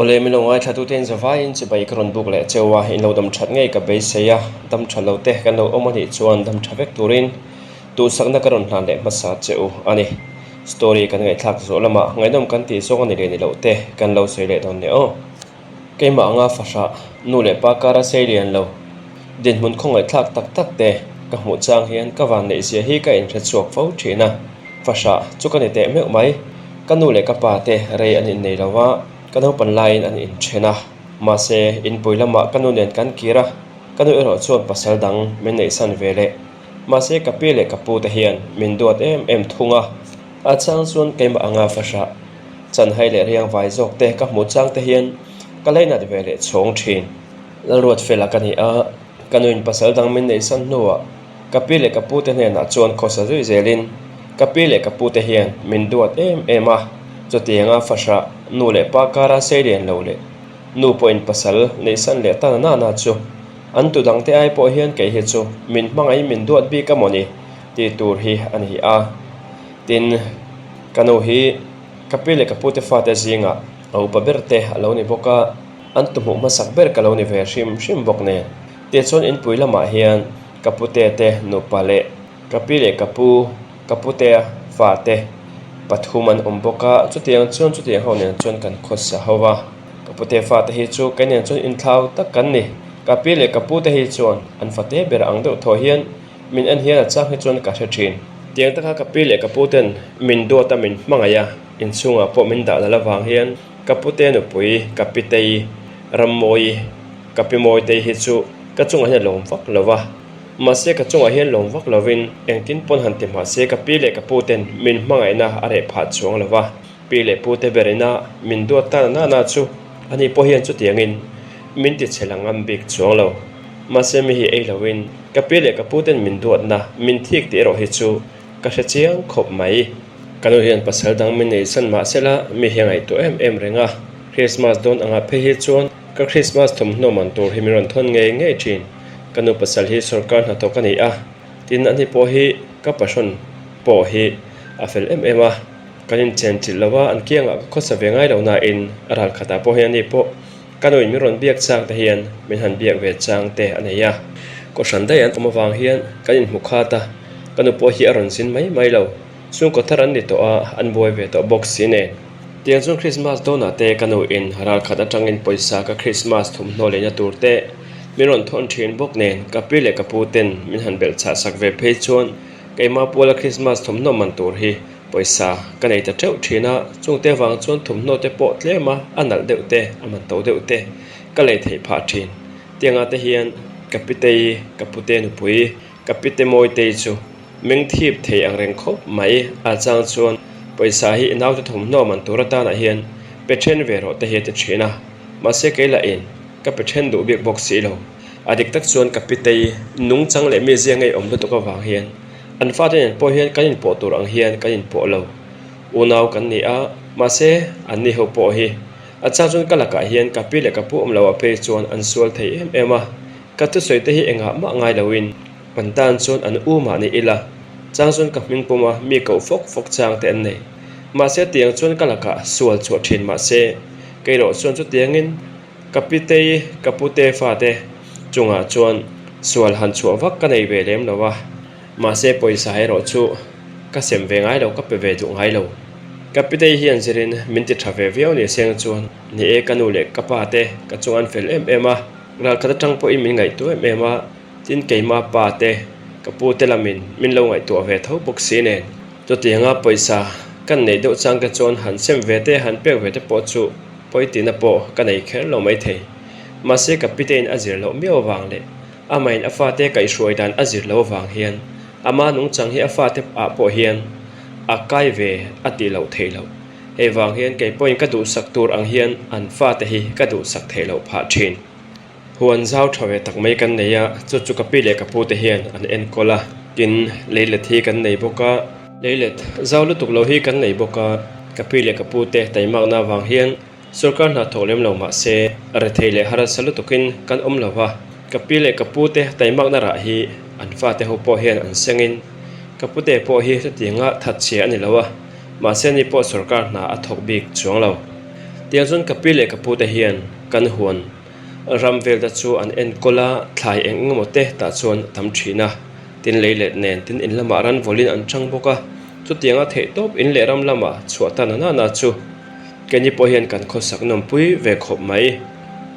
Awle min lo ngaithlatute in zavaiin chibai ka rawn buk leh cheu a, in lo dam that ngei ka beisei a, dam tha lo te kan lo awm a nih chuan dam tha vek turin duhsakna ka rawn hlan leh hmasa che u a ni. Story kan ngaihthlak zawh lamah ngaihnawm kan tih zawng a ni leh ni loh te kan lo sawi leh dawn nia aw. Keimah anga fahrah nu leh pa kara sei lian lo dinhmun khawngaihthlak tak tak te ka hmuh chang hian ka van neih zia hi ka inhre chhuak fo thin a, fahrah chu ka ni teh meuh mai. Ka nu leh ka pa te rei an innei lo va, ka naupan laiin an inthen a, mahse inpui lamah ka nu nen kan kir a, ka nu erawh chuan pasal dang min neihsan ve leh. Mahse ka pi leh ka pu te hian min duat em em thung a, a chang chuan keimah anga fahrah Chanhai leh riangvai zawk te ka hmuh chang te hian ka leinat ve leh chhawng thin. Lalruatfela ka ni a, ka nuin pasal dang min neihsan hnuah ka pi leh ka pu te hnenah chuan khawsa zui zelin ka pi leh ka pu te hian min duat em em a, chutianga fahrah nu leh pa kara sei lian lo leh nu pawhin pasal neihsan leh ta na na chu an tu dang te ai pawh hian kei hi chu min hmangaih min duat bik a mawni tih tur hi a ni a. Tin, ka nu hi ka pi leh ka pute fate zingah a upa ber te a lo ni bawk a, an tuhmuh hmasak ber ka lo ni ve hrim hrim bawk nen. Tichuan inpui lamah hian ka pute te nupa leh ka pi leh ka pu, ka putea fate pathum an awm bawk a, chutiang chuan chutiang ho nen chuan kan khawsa ho va. Ka pute fate hi chu kei nen chuan inthlau tak kan ni. Ka pi leh ka pute hi chuan an fate ber ang deuh thaw hian Min en hian a chang hi chuan ka hre thin. Tiang taka ka pi leh ka pu ten min duat a min hmangaih a, inchhungah pawh min dah lal avang hian ka pute nupui ka pitei Rammawi ka pi Mawitei hi chu ka chungah hian a lawm vak lo va. Mahse ka chungah hian lawm vak lovin engtin pawn han ti hmah se ka pi leh ka pu ten min hmangaihna a reh phah chuang lo va. Pi leh pute berina min duat ta na na chu ani pawh hian chutiangin min ti chhe la ngam bik chuang lo. Mahse mi hi ei loin ka pi leh ka puten min duatna min thik tih erawh hi chu ka hre chiang khawp mai. Ka nu hian pasal dang min nei san mah sela mi hi a ngaihtuah em em reng a, Christmas dawn angah phei hi chuan ka Christmas thawmhnaw man tur hi min rawn thawn ngei ngei thin. Ka nu pasal hi sorkar hnathawk a ni a, tin ani pawh hi ka pahrawn pawh hi a fel em em a. Kan inchen chilh lo a, an kiangah ka khawsa ve ngai lo nain a ral khatah pawh hian ani pawh ka nuin min rawn biak chang te hian min han biak ve chang te a nei a. Kohhran daih an awm avang hian kan inhmu khat a, ka nu pawh hi a rawn zin mai mai lo. Chhungkaw thar an ni tawh a, an buai ve tawh bawk si nen. Tiang chuan Krismas dawnah te ka nuin ral khat atangin pawisa ka Krismas thawmhnaw leina tur te min rawn thawn thin bawk nen ka pi leh ka pu ten min han belh chah sak ve phei chuan keimah puala Krismas thawmhnaw man tur hi Pawisa ka nei ta teuh thin a, chungte avang chuan thawmhnaw te pawh tlem a, a nalh deuh te, a man to deuh te ka lei theih phah thin. Tiangah te hian ka pitei, ka pute nupui, ka pite mawitei chu meng thip thei ang reng khawp mai. A chang chuan pawisa hi i naute thawmhnaw man tur atanah hian pe then ve rawh te hi a ti thin a, mahse kei lahin ka pe then duh bik bawk si lo. A dik tak chuan ka pitei nungchang leh mizia ngeiawm lutuk avang hian An fate nen pawh hian kan inpawh tur ang hian kan inpawh lo. Unau kan ni a, mahse an ni ho pawh hi a chang chuan ka lakah hian ka pi leh ka pu awm loah phei chuan an sual thei em em a, ka thusawi te hi engah mah ngai loin an tan chuan an u mah ni ila chang chuan ka hming pawm a mi koh fawk fawk chang te an nei. Mahse tiang chuan ka lakah sual chhuah thin mahse keirawh chuan chutiangin Ka pitei, ka pute fate chungah chuan sual han chhuah vak ka nei ve lem lo a, mahse pawisa erawh chu ka sem ve ngai lo, ka pe ve duh ngai lo. Ka pitei hian zirin min ti tha ve viau ni seng chuan ni e ka nu leh ka pa te ka chung an fel em em a, ralkhat atang pawhin min ngaihtuah em em a, tin keima pa te ka pu te lamin min lo ngaihtuah ve tho bawk si nen. Chutianga pawisa kan neih deuh chang te chuan han sem ve te han pek ve te pawh chu Pawitina pawh ka nei kher lo maithei. Mahse ka pitein a zir loh miau avang leh amahin a fate kaihhruai dan a zir loh avang hian ama nungchang hi a fate ah pawh hian a kai ve a tih loh theih loh. Hei vang hian kei pawhin ka duhsak tur ang hian an fate hi ka duhsak theih loh phah thin. Huan zau tha ve tak mai kan nei a, chu chu ka pi leh ka pute hian an enkawl a, tin leilet hi kan nei bawk a. Leilet zau lutuk lo hi kan nei bawk a, ka pi leh ka pute taimakna avang hian sorkar hna thawk lem lo mah se rethei leh harsa lutukin kan awm lo va, ka pi leh ka pute taimakna rah hi an fate ho pawh hian an sengin ka pute pawh hi hetianga thatchhia a ni lo a, mahse ani pawh sorkar hna a thawk bik chuang lo. Tiang chuan ka pi leh ka pu te hian kan huan ram vel te chu an enkawl a, thlai eng eng emaw te tah chuan a tam thin a, tin lei let nen tin in lamah ran vawlhin an chang bawk a, chutianga theih tawp in leh ram lamah chhuah tan a nana chu keini pawh hian kan khawsak nawmpui ve khawp mai.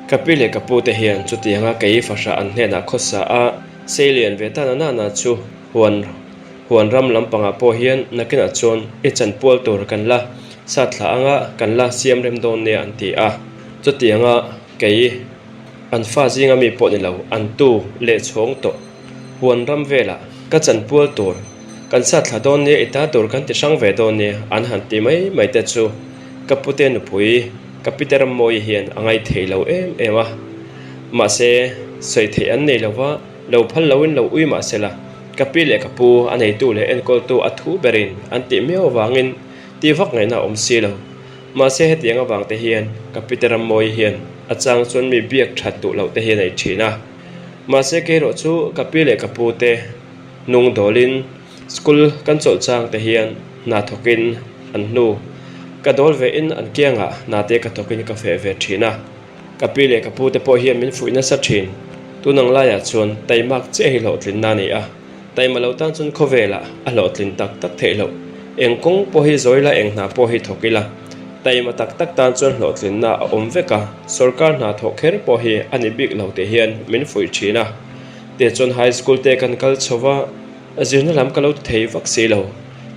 Ka pi leh ka pu te hian chutianga kei fahrah an hnenah khawsa a, sei lian ve tan a nana chu huan Huan ram lampangah pawh hian nakinah chuan i chanpual tur kan la sat thla anga kan la siam rem dawn nia an ti a. Chutianga kei an fa zinga mi pawh ni lo an tu leh chhawng tawh huan ram velah ka chanpual tur kan sat thla dawn nia i ta tur kan ti hrang ve dawn nia an han ti mai mai te chu ka pute nupui ka pite Rammawi hian a ngaithei lo em em a. Mahse sawi theih an nei lova lo phal loin lo ui mahsela. Ka pi leh ka pu, a neitu leh enkawltu a thu berin an tih miau avangin tih vak ngaihna a awm si lo. Mahse hetiang avang te hian ka pite Rammawi hian a chang chuan mi biak that duh loh te hi a nei thin a. Mahse keirawh chu ka pi leh ka pu te hnung dawlin school kan chawlh chang te hian hna thawkin an hnu ka dawl ve in an kiangah hna te ka thawkin ka feh ve thin a. Ka pi leh ka pu te pawh hian min fuih nasa thin. Tun ang laiah chuan taimak chiah hi hlawhtlinna a ni a, taima lo tan chuan khawvelah a hlawhtlin tak tak theih loh. Eng kawng pawh hi zawi la, eng hna pawh hi thawk ila, taima tak tak tan chuan hlawhtlinna a awm vek a, sawrkar hna thawh kher pawh hi a ni bik lo tih hian min fuih thin a. Teh chuan high school te kan kal chho va, zirna lam ka lo ti thei vak si lo.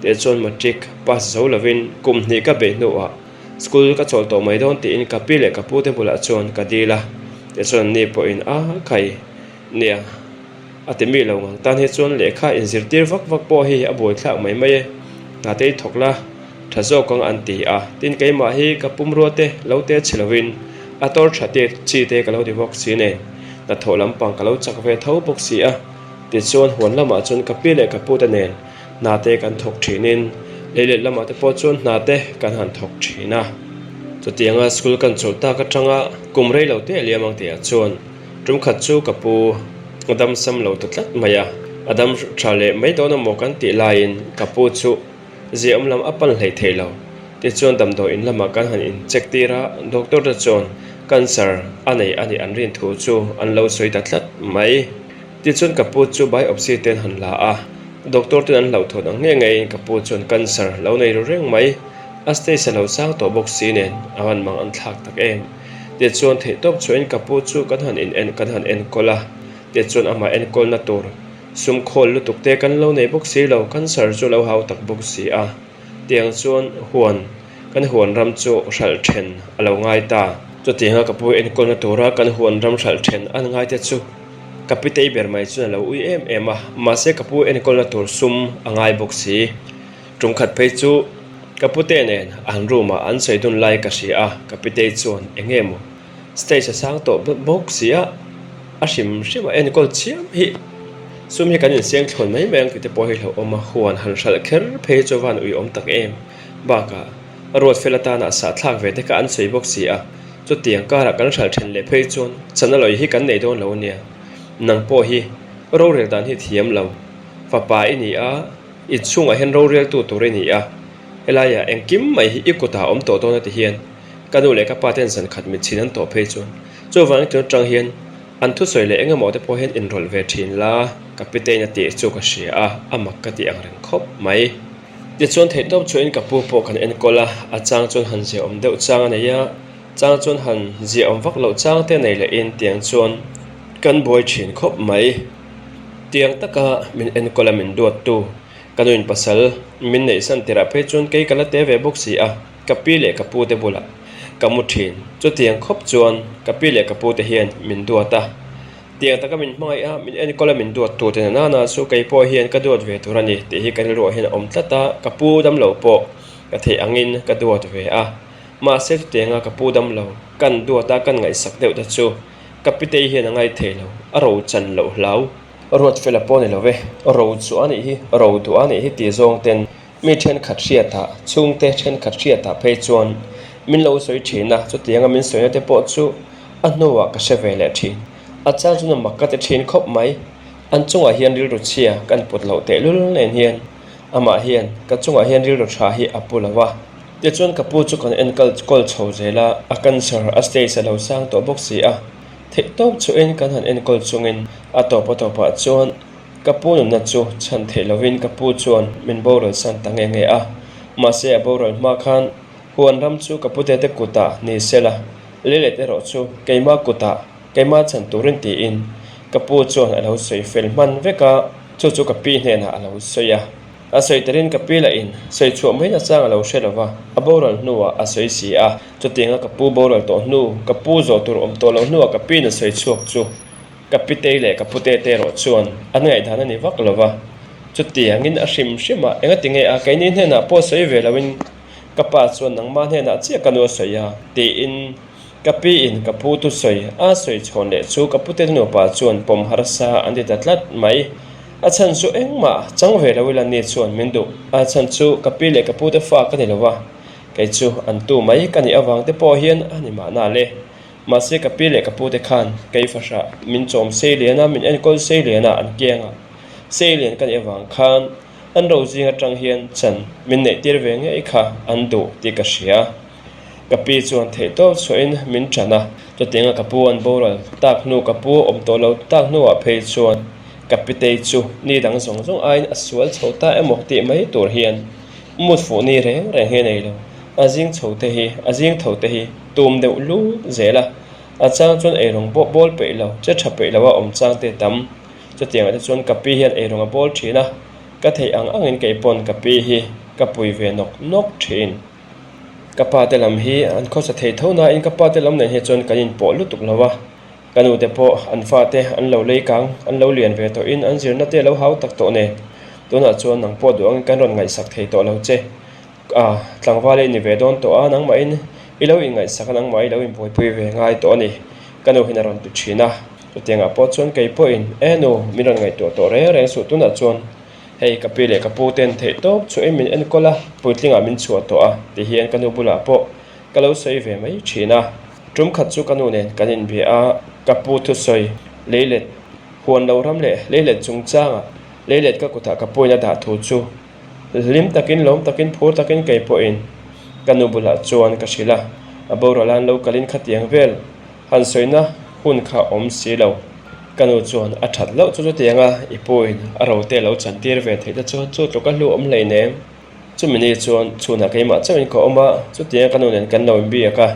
Teh chuan matric pass zo lovin kum hnih ka beih hnuah, School ka chawl tawh mai dawn tiin ka pi leh ka pu te bulah chuan ka dil a, tichuan an ni pawhin a khai nia a ti mi lo ngang tan hi chuan lehkha inzirtir vak vak pawh hi a buaithlak mai mai e, hna te i thawk la tha zawk ang an ti a, tin keimah hi ka pumrua te lo te chhe lovin a tawr tha te chi te ka lo ti bawk si nen hnathawh lampang ka lo chak ve tho bawk si a, tichuan huan lamah chuan ka pi leh ka pu te nen Hna te kan thawk thinin lei leh lamah te pawh chuan hna te kan han thawk thin a. Chutianga school kan chawlh tak atanga kum rei lo te a liam ang tihah chuan tum khat chu ka pu a dam sam lo ta tlat mai a, a dam tha leh mai dawn amaw kan tih laiin ka pu chu ziahawm lam a pan hlei thei lo. Tichuan damdawi in lamah kan han in check tir a, doctor te chuan cancer a nei a nih an rin thu chu an lo sawi ta tlat mai. Tichuan ka pu chu biopsy ten han la a, doctor ten an hlauhthawn ang nge ngeiin ka pu chuan cancer lo nei ru reng mai, a stage a lo sang tawh bawk si nen a van mang an thlak tak em. Tichuan theihtawp chhuahin ka pu chu kan han in en kan han enkawl a, tichuan amah enkawlna tur sum khawl lutuk te kan lo nei bawk si lo, cancer chu lo hau tak bawk si a. Tiang chuan huan kan huan ram chu hralh then a lo ngai ta. Chutianga ka pu enkawlna tura kan huan ram hralh then an ngai te chu ka pitei ber mai chuan a lo ui em em a, mahse ka pu enkawlna tur sum a ngai bawk si. Tum khat phei chu ka pute nen an room ah an sawi dun lai ka hria a, ka pitei chuan eng nge maw stage a sang tawh bawk si a, a hrim hrim a enkawl chiam hi sum hi kan insiang thlawn mai mai ang tih te pawh hi hlauhawm a, huan han hralh kher phei chu van uiawm tak em. Bakah ruat fel atana sah thlak ve te kha an sawi bawk si a, chutiang karah kan hralh then leh phei chuan chana lawi hi kan nei dawn lo ania. Nang pawh hi rorel dan hi thiam lo fapa i ni a, inchhungah hian roreltu tur i ni a, helaiah engkim mai hi i kutah a awm tawh dawn a ti hian ka nu leh ka pa ten zan khat mit chhin an tawh phei chuan chuvangin tun atang hian an thusawi leh engemaw te pawh hian inrawlh ve thin la ka pitein a tih chu ka hria a, a mak ka tih ang reng khawp mai. Tichuan theihtawp chuahin ka pu pawh kan enkawl a, a chang chuan han ziahawm deuh chang a nei a, chang chuan han ziahawm vak loh chang te nei lehin tiang chuan kan buai thin khawp mai. Tiang taka min enkawl a min duattu ka nuin pasal min neihsan tirah phei chuan kei ka la te ve bawk si a, ka pi leh ka pu te bulah ka mu thin. Chutiang khawp chuan ka pi leh ka pu te hian min duat a. Tiang taka min hmangaih a, min enkawl a min duat tur te nana chu kei pawh hian ka duat ve tur a ni tih hi ka rilruah hian a awm tlat a, ka pu damlo pawh ka theih angin ka duat ve a. Mahse chutianga ka pu damlo kan duat a kan ngaihsak deuh te chu ka pitei hian a ngai thei lo, a ro chan loh hlau. Ruatfela pawh ni lo ve, ro chu a nih hi, ro duh a nih hi tih zawng ten Mi thenkhat hriatah, chhungte thenkhat hriatah phei chuan min lo sawi thin a, chutianga min sawina te pawh chu a hnuah ka hre ve leh thin. A chang chuan a mak ka ti thin khawp mai. An chungah hian rilru chhia kan put loh tehlul nen hian amah hian ka chungah hian rilru tha hi a pu lo a. Tichuan ka pu chu kan enkawl kawl chho zel a, a cancer a stage a lo sang tawh bawk si a, theihtawp chuhin kan han enkawl chungin a tawp a tawpah chuan ka pu nunna chu chhan theih lovin ka pu chuan min boral san ta nge nge a, mahse a boral hma khan huan ram chu ka pute te kutah ni sela, leilet erawh chu keima kutah keima chhan turin tiin ka pu chuan a lo sawi fel hman vek a, chu chu ka pi hnenah a lo sawi a. A sawi tarin ka pi lahin sawi chhuah mai nachang a lo hre lo va, a boral hnuah a sawi si a. Chutianga ka pu boral tawh hnu, ka pu zawh tur awm tawh loh hnuah ka piin a sawi chhuak chu ka pitei leh ka putete erawh chuan an ngaihdan a ni vak lo va. Chutiangin a hrim hrim a, engati nge a keini hnenah pawh sawi ve loin ka pa chuan nangmah hnenah chiah ka nu a sawi a, tiin ka piin ka pu thusawi a sawi chhawn leh chu ka pute nupa chuan pawm harsa an ti ta tlat mai. A chhan chu engmah chang ve lo ila ni chuan min duh. A chhan chu ka pi leh ka pute fa ka ni lo a, kei chu an tu mai ka nih avang te pawh hian a ni mahna le. Mahse ka pi leh ka pute khan kei fahrah min chawm sei lian a, min enkawl sei lian a an kiang a, sei lian ka nih avang khan an ro zing atang hian chan min neih tir ve ngei kha an duh tih ka hria. Ka pi chuan theihtawp chhuahin min ṭan a, chutianga ka pu an boral tak hnu ka pu awm tawh lo tak hnuah phei chuan ka pitei chu ni dang zawng zawng aiin a sual chho ta emaw tih mai tur hian mut fuh ni reng reng hi a nei lo. A zing chho te hi, a zing tho te hi tum deuh lut zel a, a chang chuan eirawng pawh bawl peih lo, che tha peih lo a awm chang te tam. Chutiangah te chuan ka pi hian eirawng a bawl thin a, ka theih ang angin kei pawn ka pi hi ka pui ve nawk nawk thin. Ka pa te lam hi an khawsa thei tho nain ka pa te lam nen hi chuan kan inpawh lutuk lo a, ka nu te pawh an fate an lo lei kang, an lo lian ve tawhin an zirna te lo hau tak tawh nen. Tunah chuan nang pawh duh angin kan rawn ngaihsak thei tawh lo che. A, tlangval i ni ve dawn tawh a, nangmahin i lo inngaihsak a, nangmah i lo inbuaipui ve ngai tawh a ni, ka nu hian a rawn ti thin a. Chutiangah pawh chuan kei pawhin, E nu, min rawn ngaihtuah tawh reng reng suh tunah chuan Hei ka pi leh ka pu ten theih tawp chhuahin min enkawl a, puitlingah min chhuah tawh a ti hian ka nu bulah pawh ka lo sawi ve mai thin a. Tum khat chu ka nu nen kan inbia a, ka pu thusawi leilet huan lo ram leh leilet chungchangah leilet ka kutah ka puin a dah thu chu hlim takin lawm takin phur takin kei pawhin ka nu bulah chuan ka hrilh a, a boral an lo kalin khatiang vel Han sawina hun kha awm si lo. Ka nu chuan a that loh chu chutiang a, i puin a rote lo chantir ve theih te chuan chu tluk a hlu awm hlei nem. Chumi ni chuan chhunah keimah chauhin ka awm a, chutianga ka nu nen kan lo inbiak a.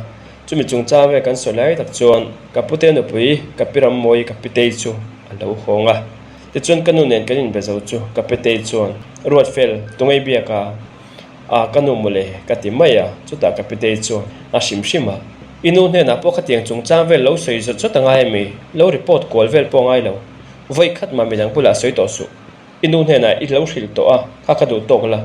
Chumi chungchang vel kan sawi lai tak chuan ka pute nupui ka pi Rammawi ka pitei chu a lo hawng a. Tichuan ka nu nen kan inbe zo chu ka pitei chuan Ruatfel, tunge i biak a? A, ka nu mawle, ka ti mai a, chutah ka pitei chuan a hrim hrim a, I nu hnenah pawh khatiang chungchang vel lo sawi zawt zawt a ngai ami? Lo report kual vel pawh a ngai lo. Vawi khat mah midang bulah sawi tawh suh. I nu hnenah i lo hrilh tawh a, kha ka duh tawk la.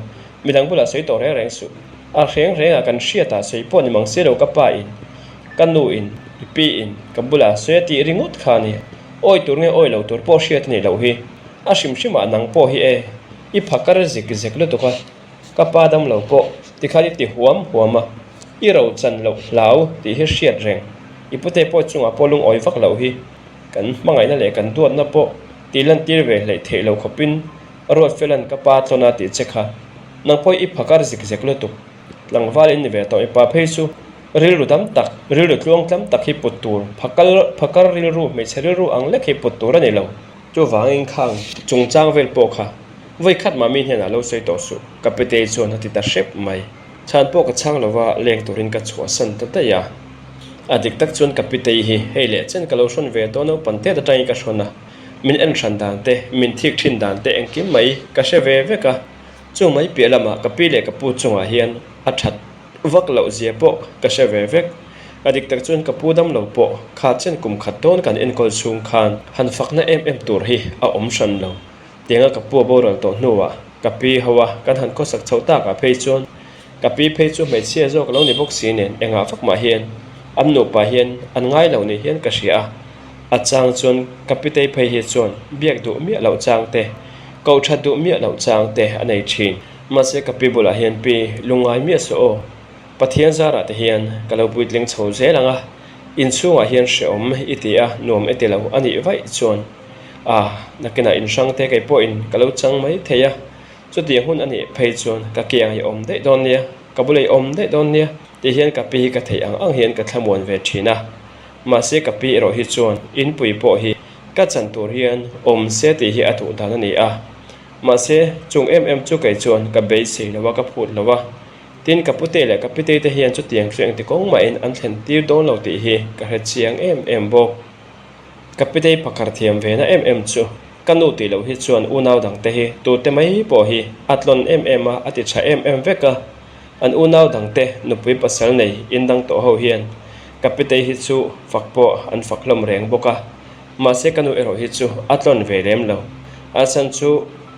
Midang bulah sawi tawh reng reng suh. A reng rengah kan hriatah sawi pawh ni mang si lo ka pa in, ka nu in, i pi in ka bulah sawi a tih ringawt kha a ni. Awi tur nge awi lo tur pawh hriat a nih loh hi. A hrim hrimah nang pawh hi e, i phakar zik zek lutuk a. Ka pa dam lo pawh tikhan i ti huam huam a, i ro chan loh hlau tih hi hriat reng. I pute pawh chungah pawh lungawi vak loh hi kan hmangaihna leh kan duatna pawh tih lantir ve hleih theih lo khawpin Ruatfela'n ka pa tlawn a tih che kha. Nang pawh i phakar zik zek lutuk. Tlangval in ni ve tawh i pa phei chu rilru dam tak, rilru tluang tlam tak hi put tur, phakal phakar rilru, hmeichhe rilru ang lek hi put tur a ni lo. Chuvangin khang chungchang vel pawh kha vawi khat mah mi hnenah lo sawi tawh suh, ka Petei chuan a ti ta hrep mai. Chhan pawh ka chhang lova leng turin ka chhuahsan ta daih a. A dik tak chuan ka Pitei hi hei leh chen ka lo hrawn ve tawh naupang tet atangin ka hrawn a, min en hran dan te, min thik thin dan te engkim mai ka hre ve vek a. Chu mai piah lamah ka pi leh ka pu chungah hian a that vak loh zia pawh ka hre ve vek. A dik tak chuan ka pu dam lo pawh kha chen kum khat dawn kan enkawl chhung khan han fakna em em tur hi a awm hran lo. Tianga ka pu a boral tawh hnuah ka pi ho a kan han khawsak chho takah phei chuan ka pi phei chu hmeichhia zawk lo ni bawk si nen engah vak mah hian an nupa hian an ngai lo ni hian ka hria a. A chang chuan ka pitei phei hi chuan biak duh miah loh chang te, koh that duh miah loh chang te a nei thin. Mahse ka pi bulah hian pi lungngai miah suh aw, Pathian zarah te hian ka lo puitling chho zel ang a, inchhungah hian hrehawm i ti a, nuam i ti lo a nih vaih chuan a, nakinah inhrang te kei pawhin ka lo chang mai thei a, chutiang hun a nih phei chuan ka kiang i awm daih dawn nia. ka bula i awm daih dawn nia ti hian ka pi hi ka theih ang ang hian ka thlamuan ve thin a. Mahse ka pi erawh hi chuan inpui pawh hi ka chan tur hian awm se tih hi a duh dan a ni a. Mahse chung em em chu kei chuan ka beisei lo a, ka phut lo a. Tin ka pute leh ka pitei te hian chutiang chu engti kawng mahin an thlen tir dawn lo tih hi ka hre chiang em em bawk. Ka pitei pakhat thiam ve na em em chu ka nu tih loh hi chuan unau dang te hi tute mai pawh hi a tlawn em em a, a ti tha em em vek a. An unau dang te nupui pasal nei in dang tawh ho hian ka pitei hi chu fak pawh an fak hlawm reng bawk a. Mahse ka nu erawh hi chu a tlawn ve lem lo. A chhan chu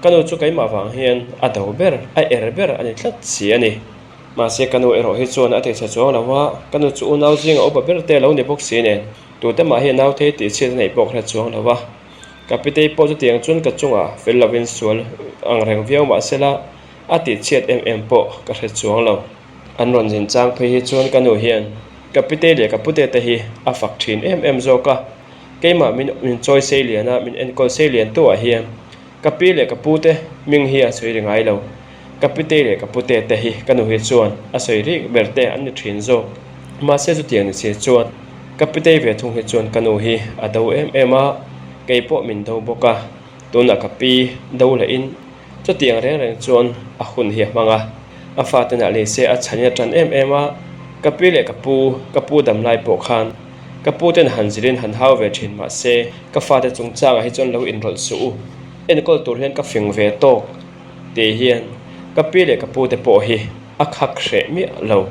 ka nu chu keimah vang hian a do ber, a er ber a ni tlat si a ni. Mahse ka nu erawh hi chuan a tihchhe chuang lo a, ka nu chu unau zinga upa ber te a lo ni bawk si nen tute mah hi nau thei tih chhiat a neih pawh ka hre chuang lo a. Ka pitei pawh chutiang chuan ka chungah fel lovin sual ang reng viau mahsela a tihchhiat em em pawh ka hre chuang lo. An rawn zin chang phei hi chuan ka nu hian ka pitei leh ka pute te hi a fak thin em em zawk a, keimah min min chawi sei lian a, min enkawl sei lian tu ah hian ka pi leh ka pu te hming hi a sawi ri ngai lo. Ka pitei leh ka pute te hi ka nu hi chuan a sawi rik ber te an ni thin zawk. Mahse chutiang ni si chuan ka pitei ve thung hi chuan ka nu hi a do em em a, kei pawh min do bawk a, tunah ka pi do leh in Chutiang reng reng chuan a hun hi a hmang a, a fate nah lei se a chhanin a tan em em a, ka pi leh ka pu, ka pu dam lai pawh khan ka pu ten han zirin han hau ve thin mah se ka fate chungchangah hi chuan lo inrawlh suh u, enkawl tur hian ka fing ve tawk tih hian ka pi leh ka pu te pawh hi a khak hreh miah lo.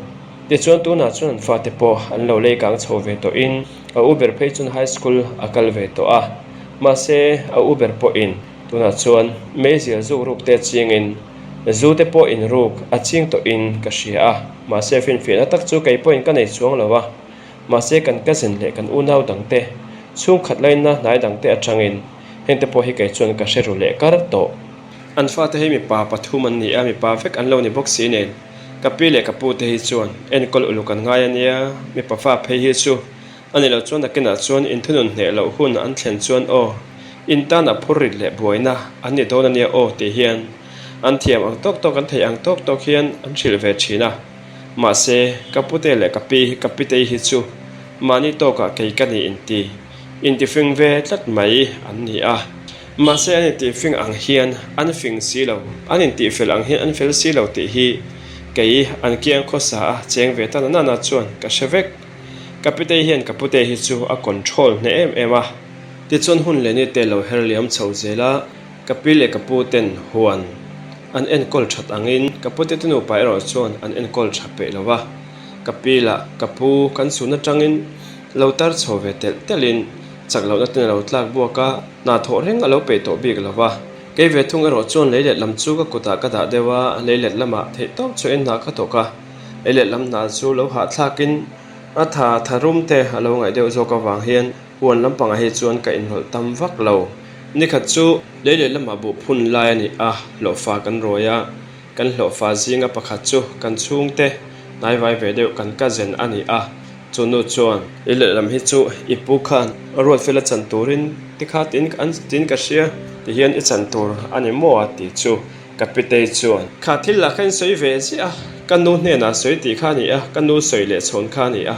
Tichuan tunah chuan an fate pawh an lo lei kang chho ve tawhin a u ber phei chuan high school a kal ve tawh a, mahse a u ber pawhin Tunah chuan meizial zuk ruk te chingin zu te pawh in ruk a ching tawhin ka hria a, mahse finfiahna tak chu kei pawhin ka nei chuang lo a, mahse kan cousin leh kan unau dangte chhungkhat laina hnai dangte atangin hengte pawh hi kei chuan ka hre ru leh kar tawh. An fate hi mipa pathum an ni a, mipa vek an lo ni bawk si nen ka pi leh ka pu te hi chuan enkawl uluk an ngai a nia, mipa fa phei hi chu A ni lo chuan nakinah chuan inthunun hneh loh hun an thlen chuan aw, in tan a phur rit leh buaina an ni dawn a nia aw tih hian an thiam ang tawk tawk an theih ang tawk tawk hian an hrilh ve thin a. Mahse, ka pute leh ka pi ka pitei hi chu mahni tawkah kei ka ni inti intifing ve tlat mai an ni a. Mahse an intihfing ang hian an fing si lo, an intihfel ang hian an fel si lo tih hi kei an kiang khawsa a cheng ve ta na nana chuan ka hre vek. Ka pitei hian ka pute hi chu a control hneh em em a, tichuan hun leh ni te lo her liam chho zel a, ka pi leh ka pu ten huan an enkawl that angin ka pute te nupa erawh chuan an enkawl tha peih lo va, ka pi lah ka pu kan sun atangin lo tar chho ve telh telhin chak lohna ten a lo tlak buak a, hna thawh reng a lo peih tawh bik lo va, kei ve thung erawh chuan lei let lam chu ka kutah ka dah deuh a, lei let lamah theih tawp chuahin hna ka thawk a. Ei lehlam hna chu lo hahthlakin a tha tha rum te a lo ngaih deuh zawk avang hian huan lampangah hi chuan ka inhlawlh tam vak lo. Nikhat chu lei lehlamah buh phun lai a ni a, hlawhfa kan rawi a, kan hlawhfa zinga pakhat chu kan chhungte hnaivai ve deuh kan cousin a ni a, chu nu chuan, Ei lehlam hi chu i pu khan ruat fel a chan turin tikha tiin an tiin ka hria tihian i chan tur a ni maw a ti chu. Ka pitei chuan, Kha thil lah kha in sawi ve ziah a, ka nu hnenah sawi tih kha a ni a, ka nu sawi leh chhawn kha a ni a.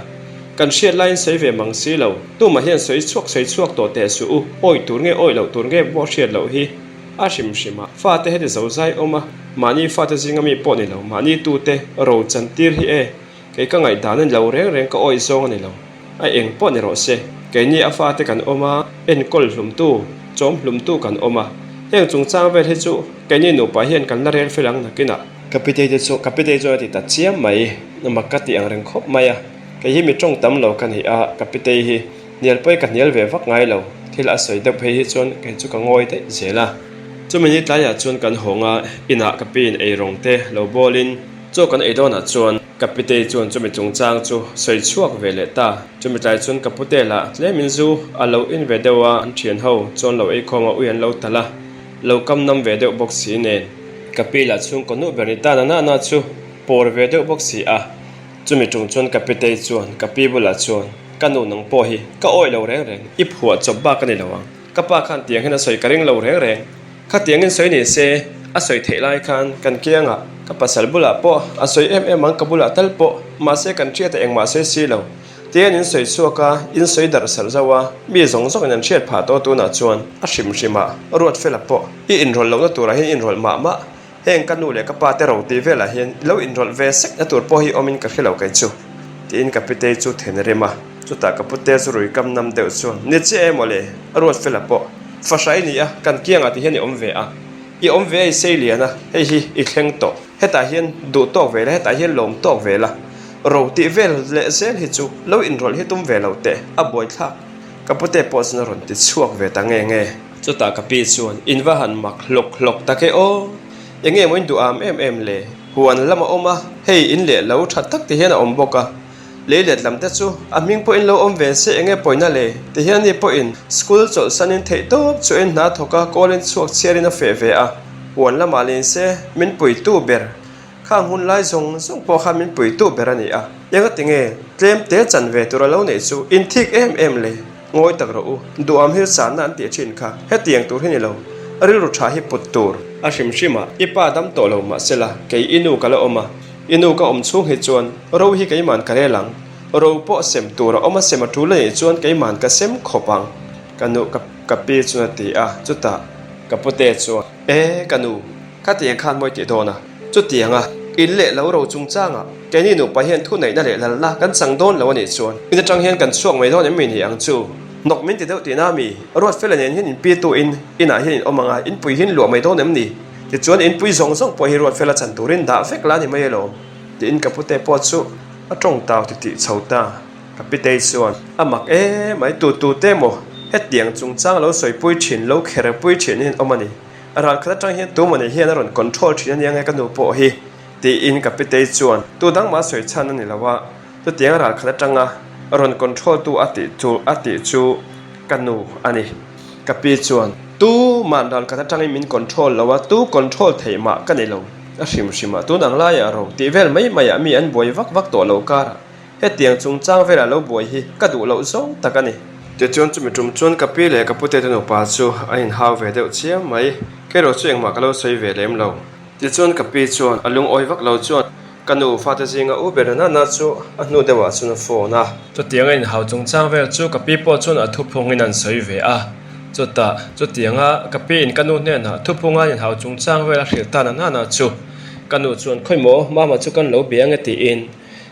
Kan hriat laiin sawi ve mang si lo, tumah hian sawi chhuak sawi chhuak tawh teh suh u, awi tur nge awi loh tur nge pawh hriat loh hi a hrim hrim a. Fate heti zo zai awm a, mahni fate zinga mi pawh ni lo, mahni tute ro chan tir hi e, Kei ka ngaihdan a ni lo reng reng ka awih zawng a ni lo. A eng pawh ni rawh se. Keini a fate kan awm a, enkawl hlumtu, chawm hlumtu kan awm a. Heng chungchang vel hi chu keini nupa hian kan la rel fel ang nakinah. Ka pitei te chu ka pitei chuan a ti ta chiam mai. Mak ka ti ang reng khawp mai a. Kei hi mi tawng tam lo ka ni a, ka pitei hi hnial pawi ka hnial ve vak ngai lo. Thil a sawi deuh phei hi chuan kei chu ka ngawi daih zel a. Chumi ni tlaiah chuan kan hawng a, inah ka piin eirawng te lo bawlin, Chaw kan ei dawnah chuan ka pitei chuan chumi chungchang chu sawi chhuak ve leh ta. Chumi tlai chuan ka pute lah tlemin zu a lo in ve deuh a, an thian ho chuan lo eikhawm a ui an lo talh a, lo kam nam ve deuh bawk si nen. Ka pi lah chhungkaw nuh ber ni ta na na na chu pawr ve deuh bawk si a. Chumi tung chuan ka pitei chuan ka pi bulah chuan ka nu nang pawh hi ka awih lo reng reng, i phuah chawp bak a ni lo ang. Ka pa khan tiang hian a sawi ka ring lo reng reng. Khatiangin sawi ni se, a sawi theih lai khan kan kiangah. Ka pasal bulah pawh a sawi em em ang, ka bulah tal pawh, mahse kan hriat a engmah sawi si lo. Tihian in sawi chhuak a, in sawi darh sarh zauh a, mi zawng zawngin an hriat phah tawh tunah chuan a hrim hrim a, Ruatfela pawh i inrawlh lohna turah hian i inrawlh mah mah. Heng ka nu leh ka pa te ro tih velah hian i lo inrawlh ve sek na tur pawh hi awmin ka hre lo kei chu, tiin ka pitei chu then a rem a. Chutah ka pute chu rui kam nam deuh chuan, Ni chiah em awle, Ruatfela pawh fahra i ni a, kan kiangah ti hian i awm ve a, i awm ve a i sei lian a, hei hi i thleng tawh, hetah hian duh tawk ve la, hetah hian lawm tawk ve la, ro tih vel leh zel hi chu lo inrawlh hi tum ve lo teh, a buaithlak. Ka pute pawh chuan a rawn ti chhuak ve ta nge nge. Chutah ka pi chuan, In va han mak hlawk hlawk tak e aw! Enge maw in duh am em em le? Huan lam a awm a, hei in leh lo tha tak ti hian a awm bawk a. Lei let lam te chu a hming pawhin lo awm ve se enge pawina le? Ti hian ni pawhin school chawlhsanin theih tawp chu en hna thawk a, kawlin chhuak chhiarin a feh ve a. Huan lamah lin se min puitu ber. Khang hun lai zawng zawng pawh kha min puitu ber a ni a, engati nge tlem te chan ve tur a lo neih chu in thik em em le? Ngawi tak rawh u, duham hil sanna an tih thin kha hetiang tur hi ni lo, rilru tha hi put tur. A hrim hrim a, i pa dam tawh lo mah sela, kei i nu ka la awm a, i nu ka awm chhung hi chuan ro hi keiman ka rel ang, ro pawh sem tur a awm a sem a tul a nih chuan keiman ka sem khawp ang, ka nu ka pi chuan a ti a, chutah ka pute chuan, E ka nu, Khatiang khan mawi tih dawn a, chutianga in leh lo ro chungchangah keini nupa hian thuneihna leh lalna kan chang dawn lo a nih chuan in atang hian kan chhuak mai dawn em mi ni ang chu? Hnawk min ti deuh tihna mi? Ruatfela nen hian inpitu in inah hian in awm ang a, inpui hi in luah mai dawn em ni? Tichuan inpui zawng zawng pawh hi Ruatfela chan turin dah vek la ni mai alawm tiin ka pute pawh chu a tawng tau titih chho ta. Ka pitei chuan a mak e mai tu tu te maw hetiang chungchang lo sawipui thin lo kherpui thin in awm a ni. Ral khat atang hian tu mawni hian a rawn control thin a nia nge ka nu pawh hi tiin ka pitei chuan tu dang mah sawi chhan a ni lo a, chutiang ral khat atanga rawn control tu a tih chu a tih chu ka nu a ni. Ka pi chuan tu man ral khat atangin min control lo a, tu control theih mah ka ni lo a hrim hrim a, tun ang laiah ro tih vel mai maiah mi an buai vak vak tawh lo karah Hetiang chungchang velah lo buai hi ka duh loh zawng tak a ni. Tichuan chumi tum chuan ka pi leh ka pute te nupa chu an inhau ve deuh chiam mai. Kerawh chu engmah ka lo sawi ve lem lo. Tichuan ka pi chuan a lungawi vak lo chuan ka nu fate zinga u ber nana chu a hnu deuhah chuan a phone a. Chutianga inhau chungchang vel chu ka pi pawh chuan a thuphungin an sawi ve a. Chutah chutianga ka pi in ka nu hnenah thuphunga an inhau chungchang vel a hrilh ta nana chu ka nu chuan khawimaw mama chu kan lo bia ange tiin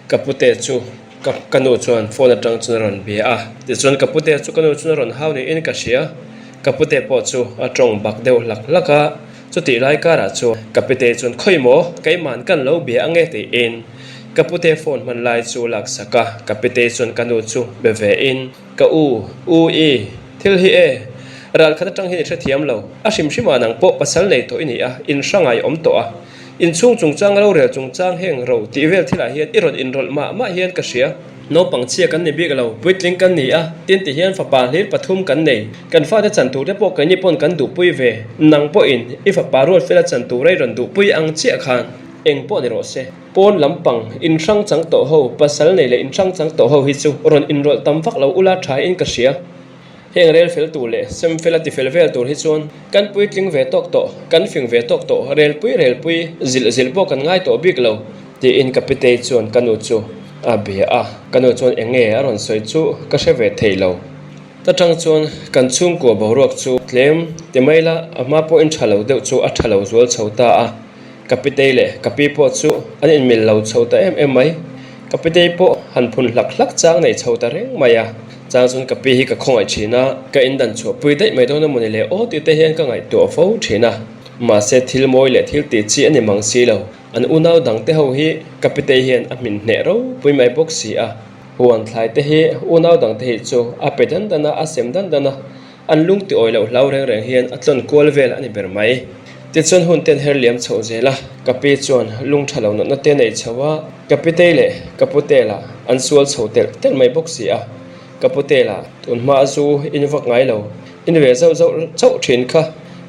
Ka pute chu ka ka nu chuan phone atang chuan a rawn bia a, tichuan ka pute chu ka nu chuan a rawn hau niin ka hria. Ka pute pawh chu a tawng bak deuh hlak hlak a, chutih lai karah chuan ka pute chuan khawi maw keiman kan lo bia ange tiin ka pute phone hman lai chu lak sak a, ka pute chuan ka nu chu be ve in ka u, u i thil hi e ral khat atang hian i hrethiam lo, a hrim hrim ah nang pawh pasal nei tawh i ni a, in hrangai awm tawh a. Inchhung chungchang rorel chungchang heng ro tih vel thilah hian i rawn inrawlh mah mah hian ka hria. Naupang chhia kan ni bik lo, puitling kan ni a, tin ti hian fapa hlir pathum kan nei. Kan fate chan tur te pawh keini pawn kan duhpui ve. Nang pawhin i fapa ruat fela chan tur a i rawn duhpui ang chiah khan eng pawh ni rawh se. Pawn lampang inhrang chang tawh ho, pasal nei leh inhrang chang tawh ho hi chu rawn inrawlh tam vak lo ula tha in ka hria. Heng rel fel tur leh sem fel a ti fel vel tur hi chuan kan puitling ve tawk tawh, kan fing ve tawk tawh, relpui relpui, zilh zilh pawh kan ngai tawh bik lo, tiin ka pitei chuan ka nu chu a bia a, ka nu chuan eng nge a rawn sawi chu ka hre ve thei lo. Ta tang chuan kan chhungkua boruak chu tlem ti mai la, a hma pawhin tha lo deuh chu a tha lo zual chho ta a. Ka pitei leh ka pi pawh chu an inmil lo chho ta em em mai. Ka pitei pawh han phun hlak hlak chang nei chho ta reng mai a. Chang chuan ka pi hi ka khawngaih thin a, ka indan chhuah pui daih mai dawn emawni le aw tih te hian ka ngaihtuah fo thin a. Mahse thil mawi leh thil tih chi a ni mang si lo. An unau dang te ho hi ka pitei hian a hmin hneh ropui mai bawk si a. Huan thlai te hi unau dang te hi chu a pe dan dan a, a sem dan dan a. An lung ti awi loh hlau reng reng hian a tlawn kual vel a ni ber mai. Tichuan hun ten her liam chhoh zel a, ka pi chuan lung tha lo natna te nei chho a, ka pitei leh ka pute lah an sual chho telh telh mai bawk si a, ka pute lah tun hma a zu in vak ngai lo, in ve zauh zauh chauh thin kha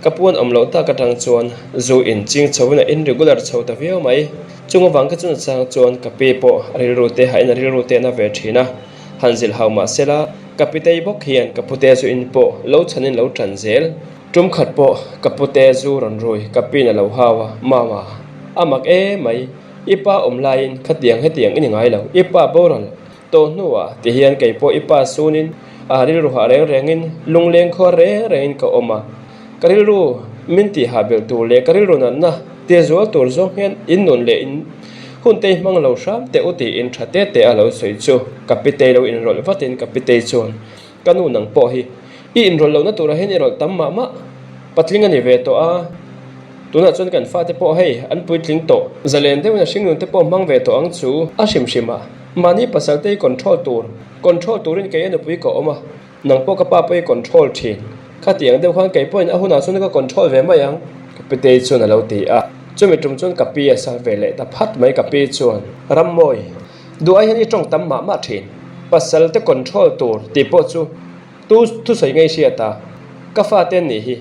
ka puan awm loh tak atang chuan zu in ching chho in a in regular chho ta viau mai. Chung avang ka chun chang chuan ka pi pawh a rilru te hain a rilru te na ve thin a. Han zilh hau mah sela, ka pitei bawk hian ka pute zu in pawh lo chhanin lo tan zel. Tum khat pawh ka pute zu rawn rui ka pin a lo hau a, Mama, A mak e mai, i pa awm laiin khatiang hetiang i ni ngai lo, i pa boral tawh hnuah ti hian kei pawh i pa sunin a rilru hah reng rengin lungleng khaw reng rengin ka awm a, ka rilru min tih hah belh tur leh ka rilru natna tia zual tur zawng hian in nun leh in hun te i hmang lo hram teh u tiin tha te te a lo sawi chu ka pitei lo inrawlh vatin ka pitei chuan Ka nu nang pawh hi i inrawlh lohna turah hian i rawlh tam mah mah. Patling a ni ve tawh a, tunah chuan kan fate pawh hei an puitling tawh. Zalen deuhin a hringnun te pawh hmang ve tawh ang chu a hrim hrim a, mahni pasal te i control tur, control turin kei a nupui ka awm a, nang pawh ka pa pawh i control thin. Khatiang deuh khan kei pawhin a hunah chuan ka control ve mai ang, ka pitei chuan a lo ti a. Chumi tum chuan ka pi a sal ve leh ta phat mai ka pi chuan, Rammawi, Duh ai hian i tawng tam mah mah thin. Pasal te control tur tih pawh chu tu thusawi ngei hriat a, ka fate an nih hi.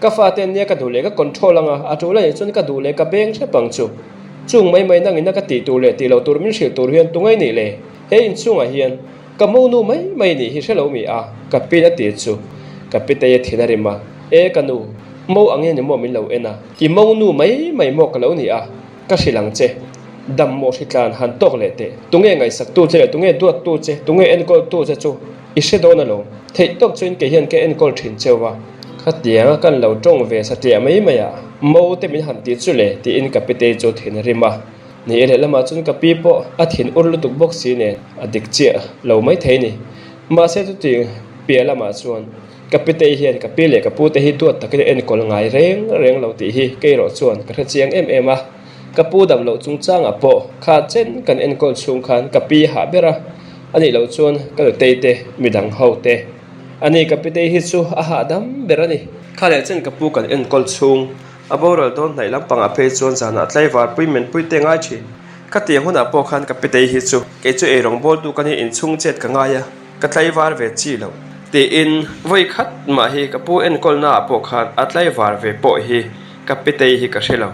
Ka fate an nia ka duh leh ka control anga a tul anih chuan ka duh leh ka beng hrep ang chu. Chung mai mai nangin a ka tih tur leh tih loh tur min hrilh tur hian tu ngei nih le? He inchhungah hian ka monu mai mai nih hi hrelo mi a? Ka pin a ti chu ka pitei a thin a rim a, E ka nu, mo angin ni maw min lo en a? I monu mai mai maw ka lo ni a? Ka hrilh ang che, dam maw hritlan han tawk leh teh, tunge ngaihsaktu che leh tunge duattu che, tunge enkawltu che chu i hre dawn alawm. Theih tawk chuin kei hian ka enkawl thin cheu a, khatianga kan lo tawng ve satliah mai mai a, mo te min han ti chu le tiin ka pitei chu thin a rim a. Ni e lehlamah chuan ka pi pawh a thin ur lutuk bawk si nen a dik chiah lo maithei ni. Mahse chuti piah lamah chuan Ka pitei hian ka pi leh ka pute hi duat takin a enkawl ngai reng reng lo tih hi kei erawh chuan ka hre chiang em em a. Ka pu dam loh chungchangah pawh kha chen kan enkawl chhung khan ka pi hah ber a, a nih loh chuan ka nutei te midang ho te. A ni ka pitei hi chu a hahdam ber a ni. Kha leh chen ka pu kan enkawl chhung a boral dawn hnaih lampangah phei chuan zanah tlaivar pui men pui te ngai thin. Ka tiang hunah pawh khan ka pitei hi chu kei chu eirawng bawltu ka ni inchhung chet ka ngai a. Ka tlaivar ve chi loh. Tiin vawi khat mah hi ka pu enkawlnaah pawh khan a tlaivar ve pawh hi ka pitei hi ka hre lo.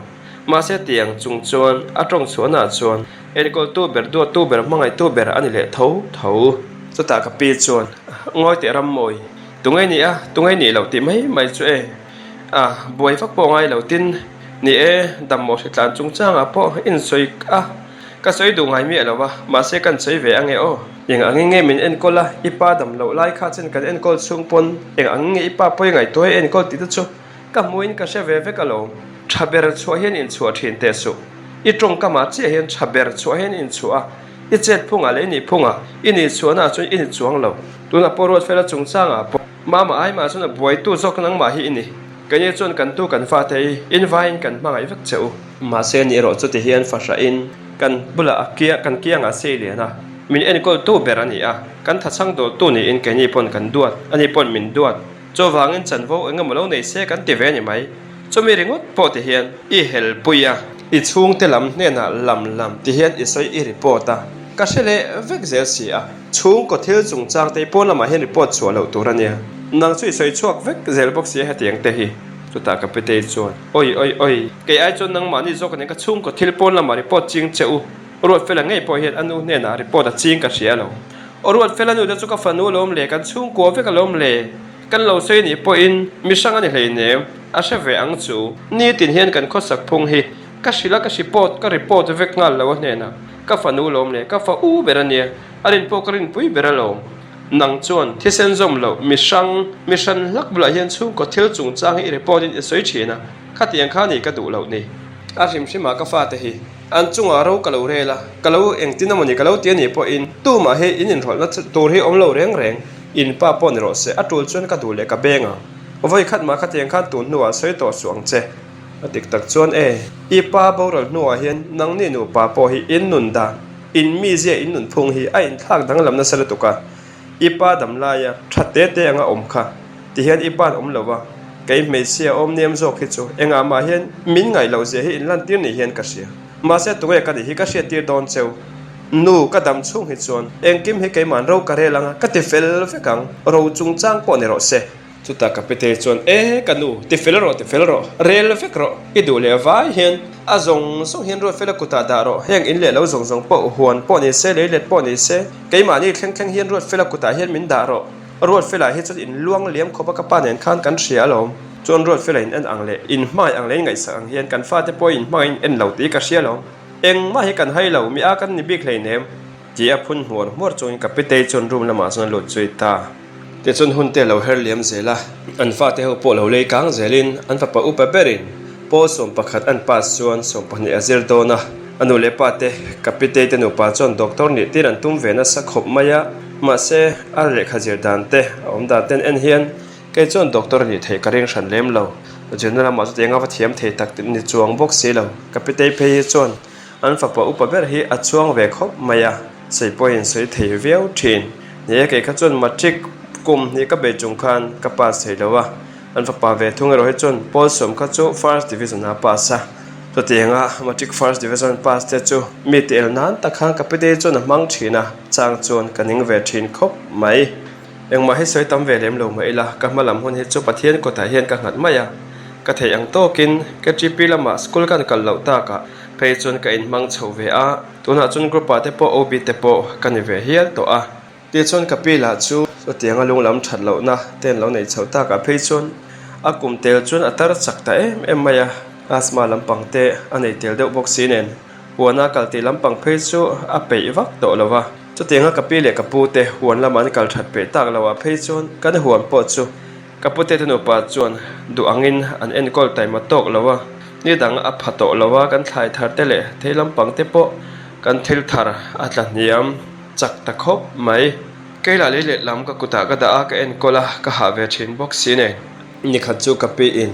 Mahse tiang chung chuan a tawng chhuahnaah chuan enkawltu ber, duattu ber, hmangaihtu ber a ni leh tho tho. Chutah ka pi chuan, Ngawi teh Rammawi, tunge ni a, tunge nih loh tih mai mai chu e. A, buai vak pawh ngai lo tin, ni e, dammaw hritlan chungchangah pawh insawi a. Ka sawi duh ngai miah lo a, mahse kan sawi ve ange aw. Eng angin nge min enkawl a, i pa dam loh lai kha chen kan enkawl chhung pawn eng angin nge i pa pawi ngaihtuah i enkawl tih te chu ka hmuhin ka hre ve vek alawm. Tha ber chhuah hian inchhuah thin teh suh. I tawngkamah chiah hian tha ber chhuah hian inchhuah a, i chet phungah leh i nih phungah i nih chhuahnaah chuan i ni chuang lo. Tunah pawh Ruatfela chungchangah pawh Mama ai mah chuan a buaitu zawk nangmah hi i ni. Keini chuan kan tu kan fate hi invaiin kan hmangaih vek che u. Mahse ni erawh chuti hian fahrahin kan bulah a kia kan kiangah sei lian a, min enkawltu ber a ni a, kan thachhang dawltu niin keini pawn kan duat, ani pawn min duat. Chuvangin chanvo eng emaw lo nei se kan ti ve a ni mai. Chumi ringawt pawh ti hian i helpui a, i chhungte lam hnenah lam lam ti hian i sawi i report a, ka hre leh vek zel si a. Chhungkaw thil chungchang te pawn lamah hian report chhuah loh tur a nia. Nang chu i sawi chhuak vek zel bawk si a hetiang te hi. Chutah ka pitei chuan, Oi oi oi, kei ai chuan nangmahni zawk a nia ka chhungkaw thil pawn lamah report ching che u. Ruatfela ngei pawh hian a nu hnenah report a ching ka hria lo. Aw Ruatfela nu te chu ka fanu alawm le, kan chhungkua vek alawm le. Kan lo sawi anih pawhin mi hrang a ni hleinem, a hre ve ang chu. Nitin hian kan khawsak phung hi ka hrilh a, ka report ka report vek nghal lo a hnenah. Ka fanu lawm le, ka fa u ber a nia, a rin pawh ka rinpui ber alawm. Nang chuan thisen zawm loh mi hrang, mi hran hlak bulah hian chhungkaw thil chungchang hi i report in i sawi thin a, khatiang kha ni ka duh loh ni. A hrim hrimah ka fate hi an chungah ro ka lo rel a, ka lo engtin amawni ka lo ti anih pawhin tumah hi in inrawlhna tur hi awm lo reng reng, in pa pawh ni rawh se, a tul chuan ka duh leh ka beng ang. Vawi khat mah khatiang khan tun hnuah sawi tawh suh ang che. A dik tak chuan e, i pa boral hnuah hian nangni nupa pawh hi in nun dan, in mizia in nunphung hi a inthlak danglam nasa lutuk a, i pa dam laia tha te te anga awm kha ti hian i pa'n awm lo a, kei hmeichhia awm nem zawk hi chu engah mah hian min ngaih loh zia hi in lantir ni hian ka hria. Mahse tunge ka nih hi ka hriattir dawn cheu. Nu, ka dam chhung hi chuan engkim hi keima'n ro ka rel anga ka ti fel vek ang, ro chungchang pawh ni rawh se. Chutah ka pete chuan, E, ka nu, ti fel rawh, ti fel rawh, rel vek rawh, i duh leh vai hian a zawng zawng hian Ruatfela kutah dah rawh, heng in leh lo zawng zawng pawh huan pawh ni se, lei let pawh ni se, keimahni thleng thleng hian Ruatfela kutah hian min dah rawh, Ruatfela hi chuan in luang liam khawp a ka pa nen khan kan hria alawm. Chuan Ruatfela in en ang leh in hmangaih ang leh in ngaihsak ang hian kan fate pawh in hmangaih in en lo tih ka hria lo. Engmah hi kan hai lo, mi a kan ni bik hleinem. Ti a phun hmuar hmuar chungin ka pitei chuan room lamah chuan a lut zui ta. Tichuan hun te lo her liam zel a, an fate ho pawh lo lei kang zelin an fapa upa berin pawl 11 an pass chuan 12 a zir dawn a. A nu leh pa te ka pitei te nupa chuan doctor nih tir an tum ve nasa khawp mai a, mahse a lehkha zir dan te a awm dan ten en hian kei chuan doctor nih theih ka ring hran lem lo. Zirna lamah chutiang a va thiam thei tak ni chuang bawk si lo. Ka pitei phei hi chuan An fapa upa ber hi a chuang ve khawp mai a, sawi pawhin sawi thei viau thin. Ni e, kei kha chuan matric kum hnih ka bei chung khan ka pass thei lo a, an fapa ve thung erawh hi chuan pawl sawm kha chu first division ah a pass a. Chutianga matric first division pass te chu mi ti el nan tak khan ka pitei chuan a hmang thin a, chang chuan ka ning ve thin khawp mai. Engmah hi sawi tam ve lem lo mah ila, ka hma lam hun hi chu Pathian kawtah hian ka nghat mai a, ka theih ang tawkin KTP lamah school kan kal loh takah phei chuan ka inhmang chho ve a, tunah chuan group ah te pawh OB te pawh ka ni ve hial tawh a. Tichuan ka pi lah chu chutianga lunglam that lohna te an lo neih chhoh takah phei chuan a kum tel chuan a tar chak ta em em mai a, asthma lampang te a nei tel deuh bawk si nen huana kal tih lampang phei chu a peih vak tawh lo va. Chutianga ka pi leh ka pu te huan lama an kal that peih tak loh ah phei chuan kan huan pawh chu Ka pute te nupa chuan duh angin an enkawl taima tawk lo a, ni dang a pha tawh lo a, kan thlai thar te leh thei lampang te pawh kan thil thar a tla hniam chak ta khawp mai. Kei lah lei leh lam ka kutah ka dah a, ka enkawl a, ka hah ve thin bawk si nen. Nikhat chu ka pi in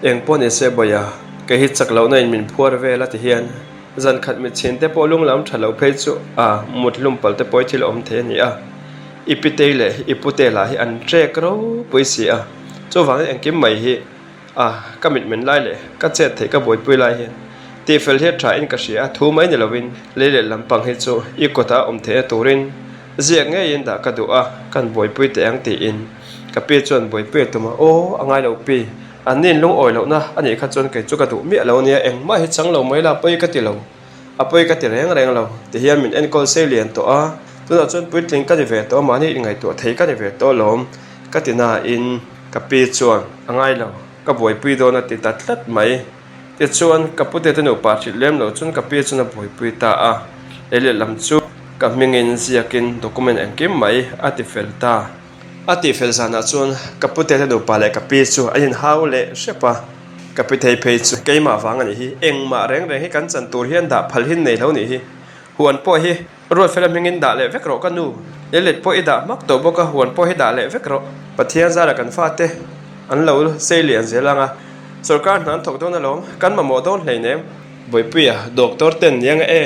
eng pawh ni se bawiha, kei hi chak lohna in min phuar vel a ti hian zan khat mitchhin te pawh lunglam tha lo phei chu a mut hlum palh te pawh i thil awm thei a ni a. I pitei leh i pute lah hi an trek ropui si a, chuvangin engkim mai hi a ka mitmen lai leh ka chet theih ka buaipui lai hian tihfel hi a tha in ka hria a, thu mai ni lovin lei leh lampang hi chu i kawtah a awm theihna turin ziak ngeiin dah ka duh a, kan buaipui teh ang tiin ka pi chuan buaipui a tum a, aw a ngai lo pi, an nin lungawi lohna a nih kha chuan kei chu ka duh miah lo ania, engmah hi chang lo mai la pawi ka ti lo. A pawi ka ti reng reng lo, ti hian min enkawl sei lian tawh a, tunah chuan puitling ka ni ve tawh a, mahni inngaihtuah thei ka ni ve tawh alawm ka ti nain ka pi chuan a ngai lo, ka buaipui dawn a ti ta tlat mai. Tichuan ka pute te nupa hrilh lem lo chuan ka pi chuan a buaipui ta a, lei lehlam chu ka hmingin ziakin document engkim mai a ti fel ta. A tihfel zanah chuan ka pute te nupa leh ka pi chu an inhau leh hrep a, ka pi thei phei chu keimah vang a nih hi, engmah reng reng hi kan chan tur hian dah phal hin nei lo nih hi, huan pawh hi Ruatfela hmingin dah leh vek rawh ka nu, leilet pawh i dah hmak tawh bawk a, huan pawh hi dah leh vek rawh. Pathian zara kan fate an lo sei lian zel ang a, sawrkar hna an thawk dawn alawm, kan mamawh dawn hleinem. Bawipuia doctor ten niang e.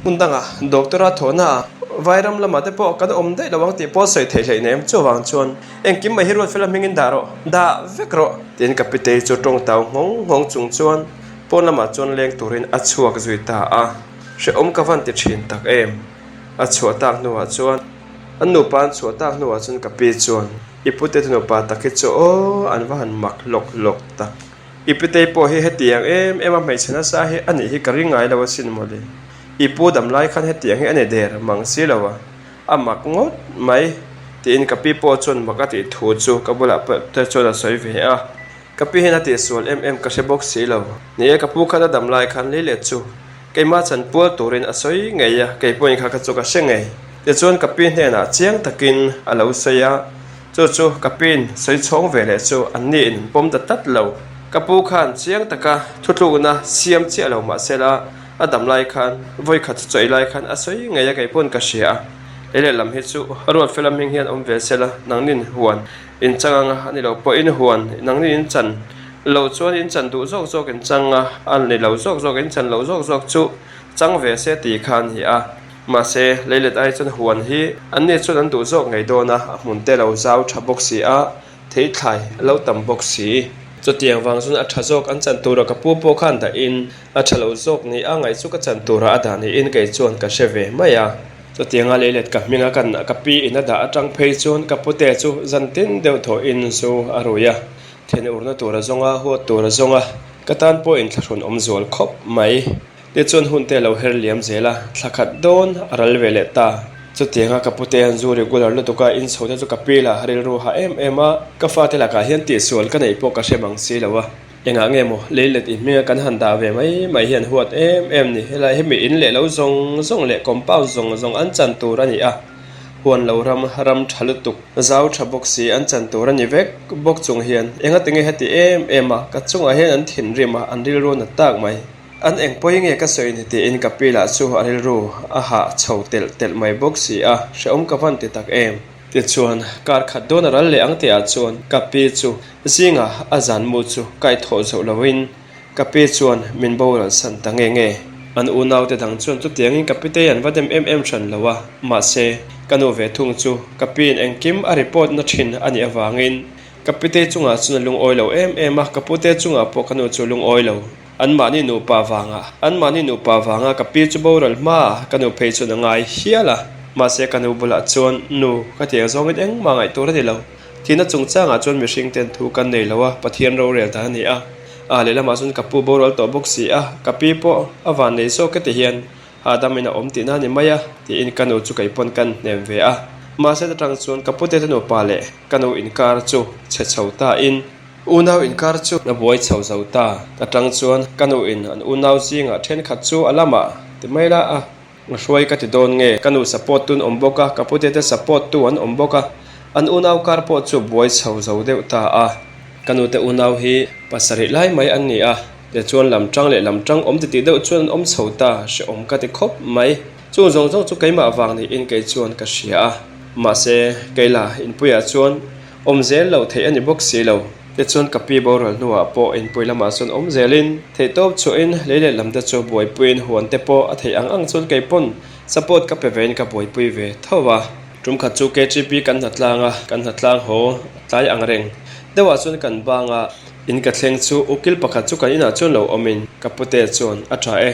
Hmun dangah doctor a thawhna ah Vairam lamah te pawh kan awm daih lo ang tih pawh sawi theih hleih nem. Chuvang chuan engkim mai hi Ruatfela hmingin dah rawh, dah vek rawh tiin ka pitei chu tawng tau nghawng nghawng chung chuan pawn lamah chuan leng turin a chhuak zui ta a. Hrehawm ka van ti thin tak em? A chhuah tak hnuah chuan an nupa an chhuah tak hnuah chuan ka pi chuan i pute te nupa tak hi chu aw an va han mak hlawk hlawk tak. I pitei pawh hi hetiang em em a hmeichhe nasa hi a nih hi ka ring ngai lo asin mawle. I pu dam lai khan hetiang hi a ni der mang si lo a, a mak ngawt mai tiin ka pi pawh chuan mak a tih thu chu ka bulah pawh te chuan a sawi ve a. Ka pi hian a tihsual em em ka hre bawk si lo. Ni e, ka pu khan a dam lai khan lei let chu keimah chan pual turin a sawi ngei a, kei pawhin kha kha chu ka hre ngei. Tichuan ka pi hnenah chiang takin a lo sawi a. Chu chu ka pin sawi chhawng ve leh chu an ni in pawm ta tlat lo. Ka pu khan chiang taka thutlukna siam chiah lo mah sela a dam lai khan vawi khat chu chawi lai khan a sawi ngei a kei pawn ka hria a. Lei leh lam hi chu a ruat fel a hming hian awm ve sela nangnin huan in chang anga a ni lo pawh in huan nangnin in chan lo chuan in chan duh zawk zawk in chang a a ni lo zawk zawk in chan lo zawk zawk chu chang ve se tih khan hi a. Mahse, leilet ai chuan huan hi anni chuan an duh zawk ngei dawn a, a hmun te lo zau tha bawk si a, theithlai a lo tam bawk si. Chutiang vang chuan a tha zawk an chan tura ka pu pawh khan dahin a tha lo zawk ni a ngaih chu ka chan tura a dah niin kei chuan ka hre ve mai a. Chutianga leilet ka hminga kan ka pi in a dah atang phei chuan ka pute chu zan tin deuh thawhin zu a rui a, then urna tur a zawng a, huat tur a zawng a, ka tan pawh inthlahrun awm zual khawp mai. Tichuan hun te a lo her liam zel a, thla khat dawn a ral ve leh ta. Chutianga ka pute an zu regular lutuk a, inchho te chu ka pi lah rilru ha em em a, ka fate lakah hian tihsual ka neih pawh ka hre mang si lo a. Engah nge maw leilet in hminga kan han dah ve mai mai hian huat em em ni, helai hemi in leh lo zawng zawng leh compound zawng zawng an chan tur a ni a, huan lo ram ram tha lutuk zau tha bawk si an chan tur a ni vek bawk chung hian engati nge heti em em a, ka chungah hian an thinrim a, an rilru nat tak mai. An eng pawi nge ka sawi ni tiin ka pi lah chu a rilru a hah chho telh telh mai bawk si a, hrehawm ka van ti tak em? Tichuan, kar khat dawn a ral leh ang tihah chuan ka pi chu zingah a zan mu chu kaihthawh zoh loin ka pi chuan min boral san ta nge nge. An unaute dang chuan chutiangin ka pitei an va dem em em hran lo a, mahse, ka nu ve thung chu ka piin engkim a report na thin a nih avangin ka pitei chungah chuan a lungawi lo em em a, ka pute chungah pawh ka nu chu a lungawi lo. Anmahni nupa vanga, anmahni nupa vanga ka pi chu boral hma ka nu phei chuan a ngai hial a. Mahse ka nu bulah chuan, Nu, ka tiang zawngin engmah ngaih tur a ni lo. Thihna chungchangah chuan mihring ten thu kan nei lo a, Pathian rorel dan a ni a. A lehlamah chuan ka pu boral tawh bawk si a, ka pi pawh a van nei zawk e ti hian hahdam in a awm tihna a ni mai a, tiin ka nu chu keipawn kan hnem ve a. Mahse ta tang chuan ka pute te nupa leh ka nu inkar chu chhe chho ta in, Unau inkar chu a buai chho zo ta. Ka tang chuan ka nu in an unau zingah thenkhat chu a lamah ti mai la a, hruai ka ti dawn nge? Ka nu support tu an awm bawk a, ka pute te support tu an awm bawk a, an unau kar pawh chu buai chho zo deuh ta a. Ka nu te unau hi pasarih lai mai an ni a, tichuan lam tang leh lam tang awm titih deuh chuan an awm chho ta, hrehawm ka ti khawp mai. Chung zawng zawng chu keimah vang niin kei chuan ka hria a, mahse keila inpuiah chuan Awm zel loh theih a ni bawk si lo. Tichuan ka pi boral hnuah pawh inpui lamah chuan awm zelin theihtawp chhuahin lei leh lam te chu buaipuiin huan te pawh a theih ang ang chuan kei pawn support ka pe vein ka buaipui ve tho a. Tum khat chu KGP kan hnatlang a, kan hnatlang haw tlai ang reng deuhah chuan kan bang a, in ka thleng chu ukil pakhat chu kan inah chuan lo awmin ka pute chuan a tha e,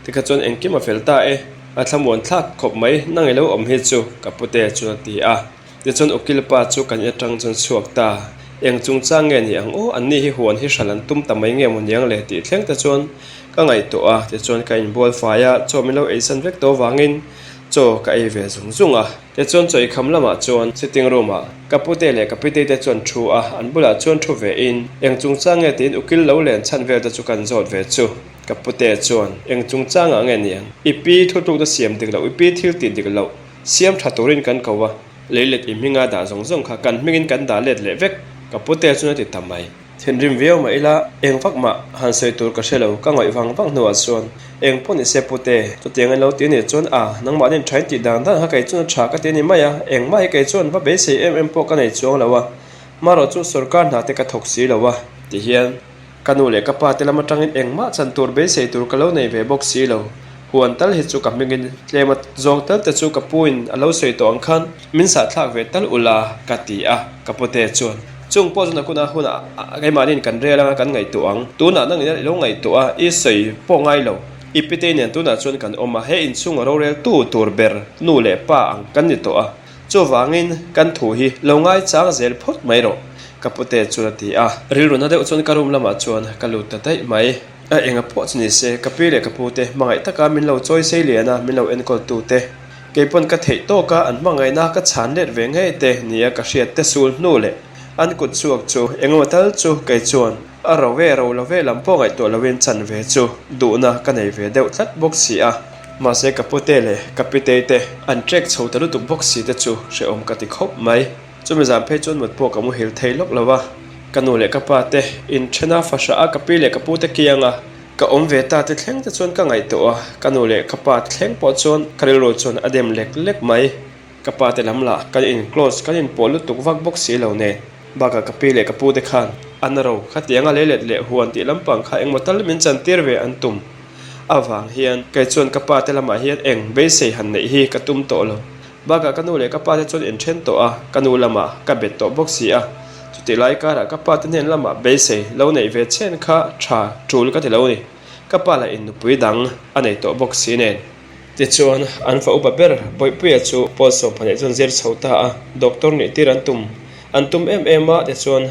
tikha chuan engkim a fel ta e, a thlamuan thlak khawp mai nang i lo awm hi chu ka pute chuan a ti a. Tichuan ukil pa chu kan in atang chuan chhuak ta. Eng chungchang nge ni ang aw, anni hi huan hi hral an tum ta mai nge maw niang le tih thleng te chuan ka ngaihtuah a, tichuan ka inbual fai a, chaw min lo eisan vek tawh vangin chaw ka ei ve zung zung a. Tichuan chaw eikham lamah chuan sitting room ah ka pute leh ka pitei te chuan thu a, an bulah chuan thu ve in eng chungchang nge tiin ukil lo len chhan vel te chu kan zawt ve chu. Ka pute chuan eng chungchang ah nge niang, i pi thutlukna siam dik loh, i pi thil tih dik loh, Siam tha turin kan ko a, leilet i hminga dah zawng zawng kha kan hmingin kan dah let leh vek, ka pute chuan a ti ta mai. Thinrim viau mah ila, eng vak mah han sawi tur ka hre lo, ka ngaih vang vang hnuah chuan, Eng pawh ni se pute, chutiang in lo ti anih chuan a, nangmahni thain tih dan dan kha kei chuan a tha ka ti a ni mai a, engmah hi kei chuan va beisei em em pawh ka nei chuang lo a, marawh chu sawrkar hna te ka thawk si lo a, ti hian. Ka nu leh ka pa te lam atangin engmah chan tur beisei tur ka lo nei ve bawk si lo. Huan tal hi chu ka hmingin tlema zawng tal te chu ka puin a lo sawi tawh ang khan min sahthlak ve tal ula ka ti a, ka pute chuan chung pawh chu nakuna hunah keimahniin kan rel anga kan ngaihtuah ang. Tunah nangin i lo ngaihtuah a, i sawi pawh ngai lo. I pitei nen tunah chuan kan awm a, he inchhunga roreltu tur ber nu leh pa ang kan ni tawh a. Chuvangin kan thu hi lo ngaichang zel phawt mai rawh, ka pute chuan a ti a. Rilru na deuh chuan ka room lamah chuan ka lut ta daih mai. A enga pawh chu ni se, ka pi leh ka pute hmangaih taka min lo chawi sei lian a, min lo enkawl tu te, kei pawn ka theih tawk a, an hmangaihna ka chhan let ve ngei te nia ka hriat te sul hnu leh an kut chhuak chu engemaw tal chu kei chuan a ro ve ro lo ve lam pawh ngaihtuah loin chan ve chu duhna ka nei ve deuh tlat bawk si a. Mahse ka pute leh ka pitei te an trek chho ta lutuk bawk si te chu hrehawm ka ti khawp mai. Chumi zan phei chuan mut pawh ka muhil thei lawk lo a, ka nu leh ka pa te inthen a fahrah a ka pi leh ka pu te kiang a ka awm ve ta te thleng te chuan ka ngaihtuah a, ka nu leh ka pa te thleng pawh chuan ka rilru chuan a dem lek lek mai. Ka pa te lam lah kan in close kan inpawh lutuk vak bawk si lo nen bakah ka pi leh ka pu te khan an ro khatiang a leilet leh huan tih lampang kha engmaw tal min chantir ve an tum. Avang hian kei chuan ka pa te lamah hian eng beisei han neih hi ka tum tawh lo. Bakah ka nu leh ka pa te chuan inthen tawh a, ka nu lamah ka bet tawh bawk si a. Chutih lai karah ka pa te hnen lamah beisei lo neih ve chen kha tha tul ka ti lo ni. Ka pa lah in nupui dang a nei tawh bawk si nen. Tichuan an fa upa ber Bawihpuia chu Paul Sawmphanih chuan zir chho ta a, doctor nih tir an tum an tum em em a, tichuan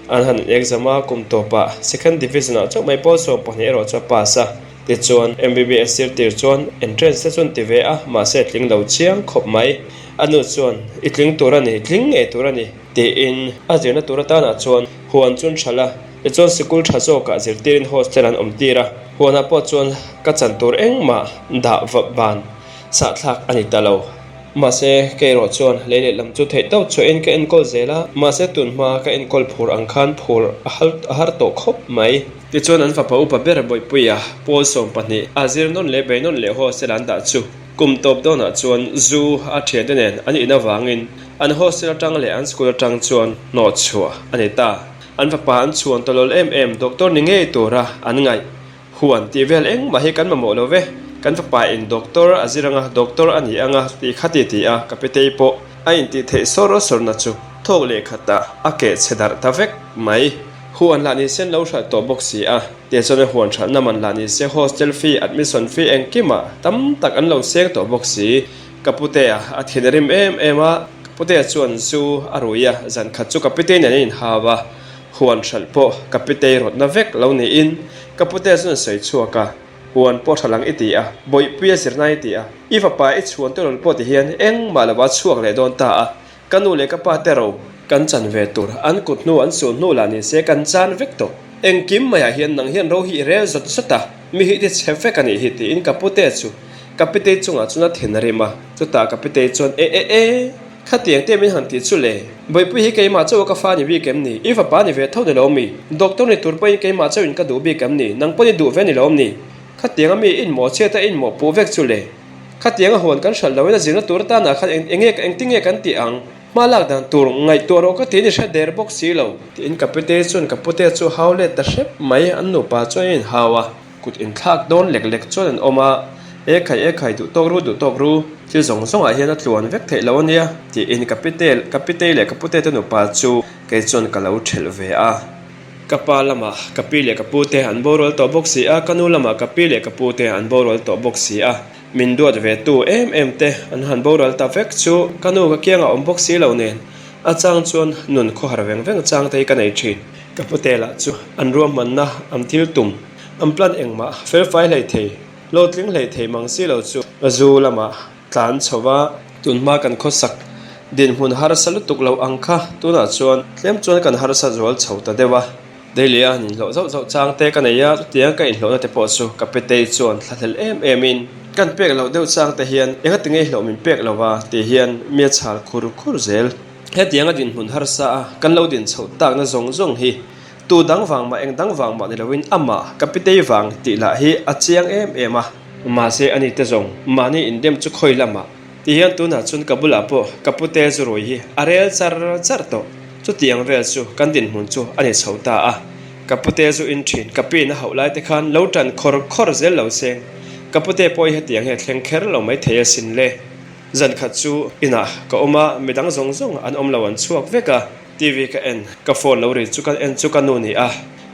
an han exam a, kum tawpah second division ah chauh mai Paul Sawmphanih erawh chu a pass a. Tichuan, MBBS zirtir chuan entrance te chuan ti ve a, mahse a tling lo chiang khawp mai. A nu chuan, I tling tur a ni, tling ngei tur a ni, tiin a zirna tur atanah chuan huan chu an hralh a. Tichuan, sikul tha zawkah zirtirin hostel an awm tir a, huanah pawh chuan ka chan tur engmah dah ban sahthlak a ni ta lo. Mahse, kei erawh chuan lei leh lam chu theih tawp chhuahin ka enkawl zel a, mahse tun hma ka enkawl phur ang khan phur a har tawh khawp mai. Tichuan an fapa upa ber Bawihpuia pawl 12 a zir nawn leh bei nawn leh hostel an dah chu kum tawp dawnah chuan zu a thiante nen an in avangin an hostel atang leh an school atang chuan hnawh chhuah a ni ta. An fapa an chhuan tawlawl em em doctor ni ngei tura an ngaih. Huan tih vel engmah hi kan mamawh lo ve, kan fapa in doctor a zir anga doctor a ni anga tih kha ti ti a ka pitei pawh a intih theih sawr sawr na chu thawk leh khat ah a keh chhe darh ta vek mai. Huan lah ni sen lo hralh tawh bawk si a, tih chuan a huan hralhna man lah ni se hostel fee, admission fee engkimah tam tak an lo seng tawh bawk si. Ka putea a thin a rim em em a, ka putea chuan zu a rui a, zan khat chu ka pitei nen an inhau a, Huan hralh pawh ka pitei rawtna vek lo niin ka putea chuan a sawi chhuak a, Huan pawh hralh ang i ti a, Bawihpui a zirna i ti a, i fapa i chhuan te rawn pawh ti hian engmah lo a chhuak leh dawn ta a, ka nu leh ka pa te ro kan chan ve tur, an kut hnu an suh hnu lah ni se kan chan vek tawh. Engkim maiah hian nang hian ro hi i rel zawt zawt a, mi hi i ti chhe vek a nih hi tiin ka putea chu ka pitei chungah chuan a thin a rim a, chutah ka pitei chuan e e e. Khatiang te min han tih chu le. Bawihpui hi keimah chauh a ka fa ni bik em ni? I fapa ni ve tho ni lo mi? Doctor ni tur pawhin keimah chauh in ka duh bik em ni? Nang pawn i duh ve ni lo mi? Khatiang a mi in mawh chhiat a in mawh puh vek chu le. Khatiang a huan kan hralh lo in a zirna tur atan ah khan eng enge engtin nge kan tih ang? Hma lak dan tur ngaihtuah rawh ka tiin i hre der bawk si lo. Tiin ka pite chuan ka pute chu hau let ta hrep mai. An nupa chuan an inhau a. Kut inthlak dawn lek lek chuan an awm a, E khai e khai duh tawk ru duh tawk ru, thil zawng zawngah hian a tluan vek theih lo ania tiin ka pite ka pitei leh ka pute te nupa chu kei chuan ka lo thelh ve a. Ka pa lamah ka pi leh ka pu te an borual tawh bawk si a, ka nu lamah ka pi leh ka pu te an borual tawh bawk si a, min duat ve tu em em te an han borual ta vek chu ka nu ka kiangah awm bawk si lo nen a chang chuan nun khawhar veng veng chang te hi ka nei thin. Ka pute lah chu an ruahmanna an thil tum An plan engmah felfai hlei thei, hlawhtling hlei thei mang si lo chu zu lamah tlan chho va. Tunhma kan khawsak dinhmun harsa lutuk lo ang kha tunah chuan tlem chuan kan harsa zual chho ta deuh a. Daily a han inhlawh zauh zauh chang te ka nei a, chutiang ka inhlawhna te pawh chu ka petei chuan thlahlel em em in kan pek loh deuh chang te hian enga tinge hlawh min pek lo va tih hian mi a chhal khur khur zel. Hetianga dinhmun harsa a kan lo din chhoh takna zawng zawng hi Tu dang vang mah eng dang vang mah ni loin amah ka pitei vang tih lah hi a chiang em em a. Mahse ani te zawng mahni indem chu khawi lamah ti hian tunah chuan ka bulah pawh ka pute zu rui hi a rel char char tawh. Chutiang vel chu kan dinhmun chu a ni chho ta a. Ka pute zu in thin ka pin a hauh lai te khan lo tan khawr khawr zel lo seng. Ka pute pawh hi hetiang hi a thleng kher lo mai thei asin le. Zan khat chu inah ka awm a, midang zawng zawng an awm lo an chhuak vek a. TV ka en, ka phone lo ri chu ka en chu ka nu ni a,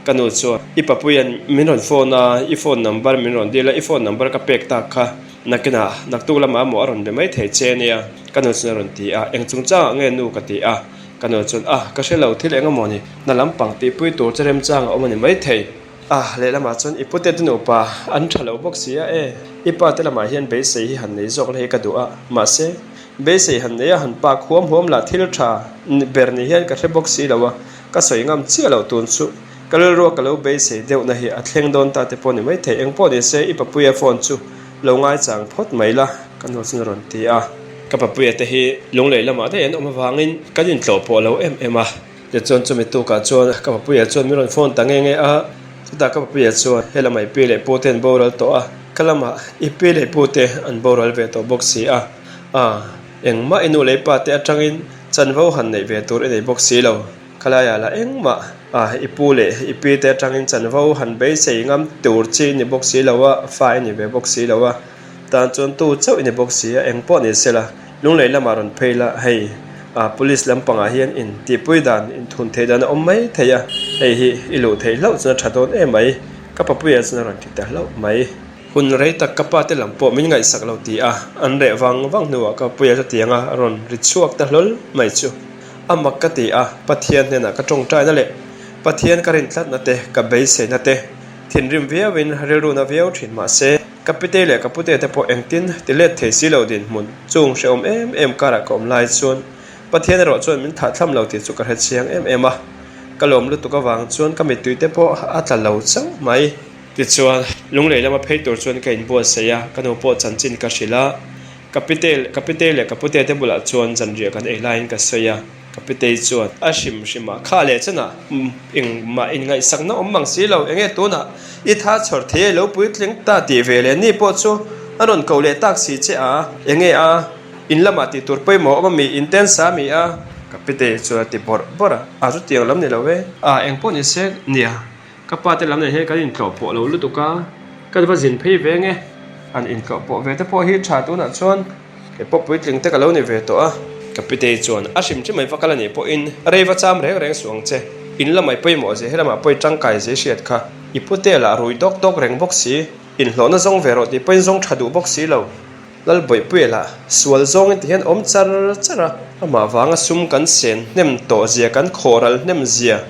ka nu chuan i papuia'n min rawn phone a, i phone number min rawn dil a, i phone number ka pek tak kha nakinah naktuk lamah maw a rawn be mai thei che nia ka nu chuan a rawn ti a, eng chungchangah nge nu ka ti a, ka nu chuan a ka hre lo thil eng emaw ni, hna lampang tihpui tur che remchang a awm a ni mai thei. A lehlamah chuan i pute te nupa an tha lo bawk si a e, i pa te lamah hian beisei hi han nei zawk la hi ka duh a, mahse Beisei han nei a, han pak huam huam lah thil tha ber ni hian ka hre bawk si lo a, ka sawi ngam chiah loh tun chu ka rilrua ka lo beisei deuhna hi a thleng dawn ta te pawh ni maithei. Eng pawh ni se i papuia phone chu lo ngaichang phawt mai la, ka nu chuan a rawn ti a. Ka papuia te hi lunglei lamah daih an awm avangin kan intlawh pawh lo em em a. Tichuan chumi tukah chuan ka papuia chuan min rawn phone ta nge nge a, chutah ka papuia chuan he lamah i pi leh pu te an boral tawh a, ka lamah i pi leh pu te an boral ve tawh bawk si a, a engmah i nu leh i pa te atangin chanvo han neih ve tur i nei bawk si lo, khalaiah lah engmah a i pu leh i pi te atangin chanvo han beisei ngam tur chi i ni bawk si lo a, fa i ni ve bawk si lo a. Tan chuan tu chauh i ni bawk si a, eng pawh ni sela, lunglei lamah rawn phei la, hei ah police lampangah hian in tihpui dan, in thun theih dan a awm mai thei a, hei hi i luh theih hlauh chuan a tha dawn em mai, ka papuia chuan a rawn ti ta hlauh mai. Hun rei tak ka pa te lam pawh min ngaihsak lo ti a, an reh vang vang hnuah ka papuia chutianga a rawn ri chhuak ta hlawl mai chu a mak ka ti a, Pathian hnenah ka tawngtaina leh Pathian ka rintlatna te, ka beiseina te. Thinrim viauin rilru na viau thin mahse, ka pitei leh ka pute te pawh engtin ti let thei si lo dinhmun chung hrehawm em em karah ka awm lai chuan Pathian erawh chuan min thahthlam lo tih chu ka hre chiang em em a, ka lawm lutuk avang chuan ka mittui te pawh a tla lo chauh mai. Tichuan, lunglei lama phei tur chuan ka inbuatsaih a, ka nu pawh chanchin ka hrilh a, ka pite ka pitei leh ka pute te bulah chuan zanriah kan ei laiin ka sawi a, ka pitei chuan a hrim hrim a, Kha leh chenah engmah inngaihsakna awm mang si lo, enge tunah i tha chhawr thei e lo puitling ta tih ve leh ni pawh chu a rawn koh leh tak si che a, enge a in lamah tih tur pawimawh awm ami in ten sa mi a? Ka pitei chuan a ti bawrh bawrh a, a chutiang lam ni lo e. A engpawh ni se nia. Ka pa te lam nen hian kan intlawh pawh lo lutuk a, ka va zin phei ve nge. An intlawh pawh ve te pawh hi tha tunah chuan kei pawh puitling te ka lo ni ve tawh a. Ka pitei chuan a hrim hrim mai va kal a nih pawhin rei va cham reng reng suh ang che. In lamah i pawimawh zia, helamah pawh i tangkai zia i hriat kha. I pute lah rui dawk dawk reng bawk si, inhlawhna zawng ve rawh tih pawhin zawng tha duh bawk si lo. Lalbawihpuia lah sual zawngin ti hian awm char char a, amah vanga sum kan sen hnem tawh zia, kan khawhral hnem zia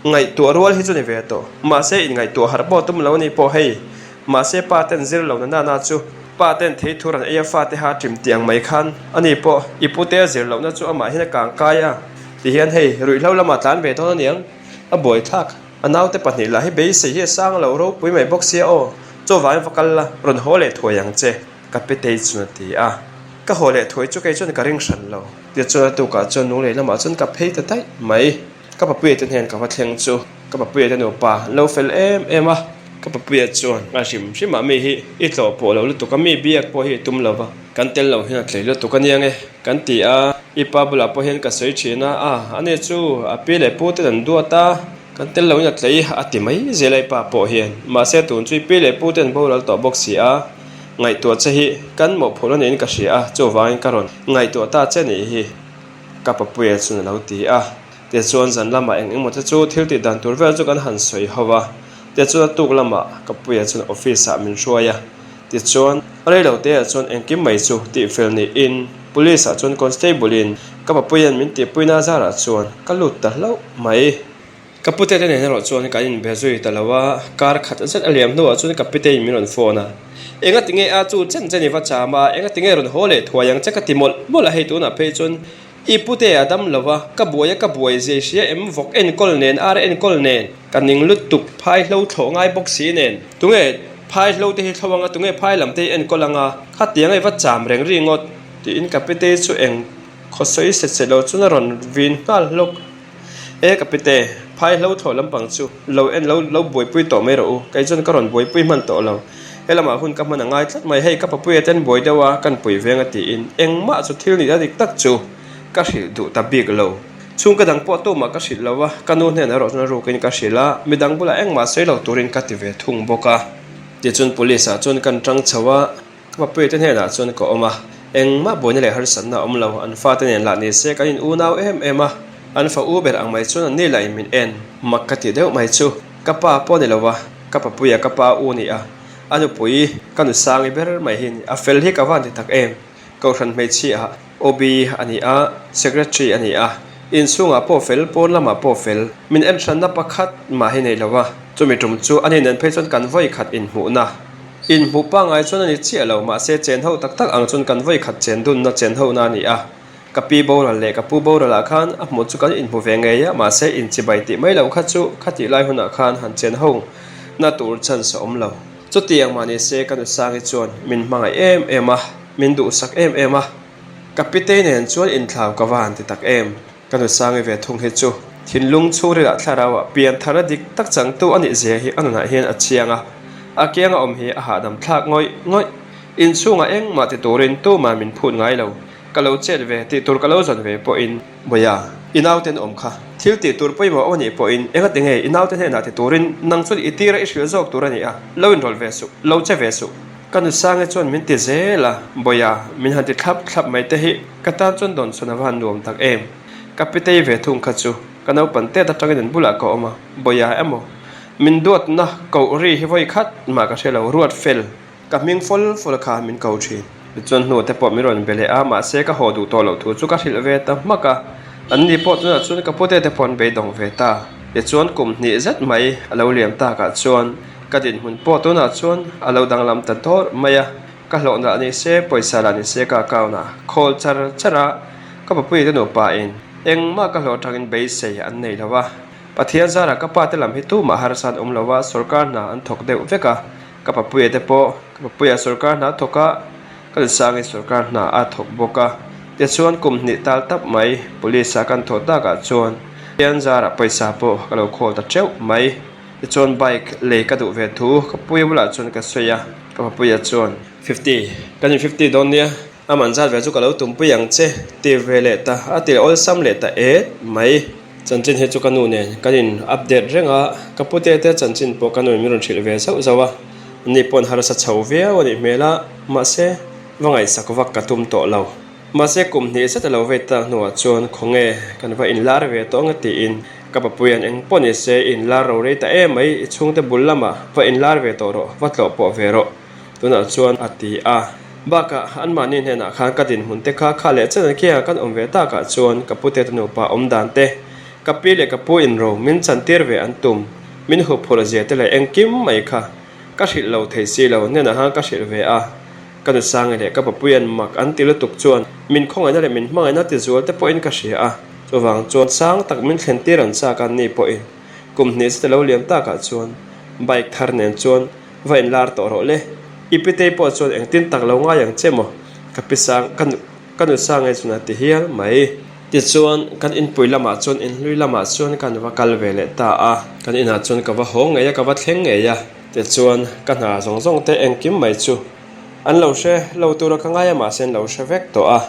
Ngaihtuah rual hi chu ni ve tawh. Mahse inngaihtuah harh pawh tum lo a ni pawh hei. Mahse pa ten zir lo na nana chu pa ten thei thur an ei a fate ha ṭim tih ang mai khan a ni pawh i pute a zir lohna chu amah hian a kang kai a ti hian hei ruihhlo lamah tlan ve dawn a niang. A buaithlak. A naute pahnih lah hi beisei hi a sang lo ropui mai bawk sia aw. Chaw vangin va kal la, rawn haw leh thuai ang che. Ka petei chuan a ti a. Ka haw leh thuai chu kei chuan ka ring hran lo. Tichuan a tukah chuan lunglei lamah chuan ka phei ta daih mai. Ka papuia te hnen ka va thleng chu ka papuia te nupa an lo fel em em a, ka papuia chuan a hrim hrim ah mi hi i tlawh pawh lo lutuk a, mi biak pawh hi i tum lo va, kan tel lo hian a tlei lutuk a nia nge kan ti a, i pa bulah pawh hian ka sawi thin a, a ani chu a pi leh pu ten an duat a, kan tel lo in a tlei a ti mai zel a i pa pawh hian, mahse tun chu i pi leh pu ten boral tawh bawk si a, ngaihtuah che hi kan mawhphurh a niin ka hria a, chuvangin ka rawn ngaihtuah ta che nih hi. Ka papuia chuan a lo ti a, tichuan zan lamah eng engemaw te chu thil tih dan tur vel chu kan han sawi ho a, tichuan a tuk lamah ka puia chuan office ah min hruai a, tichuan rei lo te ah chuan engkim mai chu tih fel niin police ah chuan constable in ka papuia'n min tihpuina zarah chuan ka lut ta hlauh mai. Ka pute te nen erawh chuan kan inbe zui ta lo a, kar khat zet a liam hnuah chuan ka pitein min rawn phone a, Enga tinge a chu chen chen i va cham a, enga tinge rawn haw leh thuai ang che ka ti mawlh mawlh a, hei tunah phei chuan i pute a dam lo a, ka buai a ka buai zia i hria em, vawk enkawl nen, ar enkawl nen, ka ning lutuk, phai hlo thlawh ngai bawk si nen, tunge phai hlo te hi thlo anga, tunge phai lam te hi enkawl anga, khatiang a i va cham reng ri ngawt tiin ka pitei chu eng khawsawi set set lo chuan a rawn vin nghal hlawk. E ka pite, phai hlo thlawh lampang chu lo en lo lo buaipui tawh mai rawh u, kei chuan ka rawn buaipui hman tawh lo. He lamah hun ka hman a ngai tlat mai, hei ka papuia ten buai deuh a kan pui veng a tiin engmah chu thil nih a dik tak chu ka hrilh duh ta bik lo. Chhungka dang pawh tumah ka hrilh lo a, ka nu hnenah erawh chuan rukin ka hrilh a, midang bulah engmah sawi lo turin ka ti ve thung bawk a. Tichuan police ah chuan kan tang chho a. Ka papuite hnenah chuan ka awm a, engmah buaina leh harsatna a awm lo, an fate nen lah ni se kan in unau em em a, an fa u ber ang mai chuan an ni lah in min en mak ka ti deuh mai chu, ka pa pawh ni lo a, ka papuia ka pa u ni a, a nupui ka nu sangi ber mai hi a fel hi ka van ti tak em, Kohhran hmeichhia ah OB a ni a, Secretary a ni a, inchhungah pawh fel, pawn lamah pawh fel, min en hranna pakhat mah hi nei lo a, chumi tum chu ani nen phei chuan kan vawi khat inhmuhna. Inhmuh pangngai chuan a ni chiah lo, mahse chen ho tak tak ang chuan kan vawi khat chen dunna chen hona a ni a. Ka pi boral leh ka pu boralah khan a hmuh chu kan inhmu ve ngei a, mahse inchibai tih mai loh kha chu khatih lai hunah khan han chen ho na tur chance a awm lo. Chutiang mah ni se ka nusangi chuan min hmangaih em em a, min duhsak em em a. Ka pitei nen chuan inthlau ka va han ti tak em. Ka nusangi ve thung hi chu thinlung chhungrilah thlarauah pian thar a dik tak changtu a nih zia hi a nunah hian a chiang a, a kianga awm hi a hahdam thlak ngawih ngawih. Inchhungah engmah ti turin tumah min phut ngai lo, ka lo chet ve tih tur ka lo zawn ve pawhin. Bawia, i nauten awm kha thil tih tur pawimawh a nih pawhin engati nge i naute hnenah ti turin nang chuan i tira i hrilh zawk tur a ni a, lo inrawlh ve suh, lo che ve suh. Ka nusange chuan min ti zel a, Bawia, min han ti thlap thlap mai te hi ka tan chuan dawn chhawn a va han nuam tak em. Ka pitei ve thung kha chu ka naupan tet atangin an bulah ka awm a, Bawia emaw, min duatna koh ri hi vawi khat mah ka hre lo, ruat fel. Ka hming fawl fawl kha min ko thin. Tichuan hnu te pawh min rawn be leh a, mahse ka haw duh tawh loh thu chu ka hrilh ve ta hmak a. An ni pawh tunah chuan ka pute te pawh an beidawng ve ta. Tichuan kum hnih zet mai a lo liam takah chuan. Ka dinhmun pawh tunah chuan a lo danglam ta dawrh mai a, ka hlawhna lah ni se, pawisa lah ni se ka account ah khawl char char a, ka papuia te nupa in engmah ka hlawh atangin beisei an nei lo a. Pathian zarah ka pa te lam hi tumah harsa an awm lo a, sorkar hna an thawk deuh vek a, ka papuia te pawh ka papuia sorkar hna a thawk a, ka nusangin sorkar hna a thawk bawk a. Tichuan kum hnih tal tap mai police ah kan thawh takah chuan Pathian zarah pawisa pawh ka lo khawl ta teuh mai. Tichuan bike lei ka duh ve thu ka puia bulah chuan ka sawi a, ka papuia chuan. Fifty, kan in fifty dawn nia, a man zat ve chu ka lo tumpui ang che ti ve leh ta, a ti awlsam leh ta et mai. Chanchin hi chu ka nu nen kan in update reng a, ka pute te chanchin pawh ka nuin min rawn hrilh ve zauh zauh a, ani pawn harsa chho viau a nih hmel a, mahse va ngaihsak vak ka tum tawh lo. Mahse kum hnih zet a lo vei tak hnuah chuan khawnge kan va inlar ve tawh ang tiin ka papuia'n eng pawh ni se i inlar ro rei ta em mai, i chhungte bul lamah va inlar ve tawh rawh, va tlawh pawh ve rawh tunah chuan a ti a. Bakah anmahni hnenah khan ka dinhmun te kha kha leh chen khiangah kan awm ve takah chuan ka pute te nupa awm dan te, ka pi leh ka pu inro min chantir ve an tum, min huphurh zia te leh engkim mai kha ka hrilh lo thei si lo hnenah khan ka hrilh ve a. Ka nusangi leh ka papuia'n mak an ti lutuk chuan min khawngaihna leh min hmangaihna ti zual te pawhin ka hria a, chuvang chuan sang tak min thlen tir an chak a ni pawhin kum hnih zet a lo liam takah chuan bike thar nen chuan va inlar tawh rawh le, i pitei pawh chuan engtin tak lo ngai ang che maw ka pi sang ka nu ka nusangi chuan a ti hial mai. Tichuan kan inpui lamah chuan inhlui lamah chuan kan va kal ve leh ta a, kan inah chuan ka va haw ngei a ka va thleng ngei a. Tichuan, ka hna zawng zawng te engkim mai chu an lo hre lo tura ka ngai a, mahse an lo hre vek tawh a.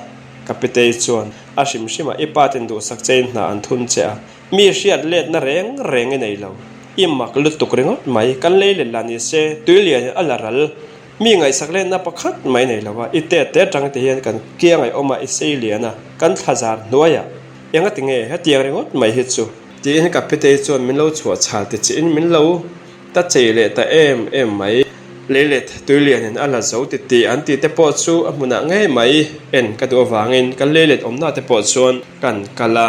Ka pitei chuan a hrim hrim a, I pa ten duhsak chein hna an thun che a, mi hriat letna reng reng i nei lo. I mak lutuk ringawt mai, kan lei let lah ni se, tui lian in a la ral. Mi ngaihsak letna pakhat mai nei lo a, i tet te atang te hian kan kia ngaihawm a, i sei lian a, kan thla zar hnuai a, engati nge hetiang ringawt mai hi chu? Tiin ka pitei chuan min lo chhuah chhal ti chiin min lo. Ta chei leh ta em em mai. Leilet tuilianin a la zo ti tih an tih te pawh chu a hmunah ngei mai en ka duh avangin kan leilet awmna te pawh chuan kan kal a.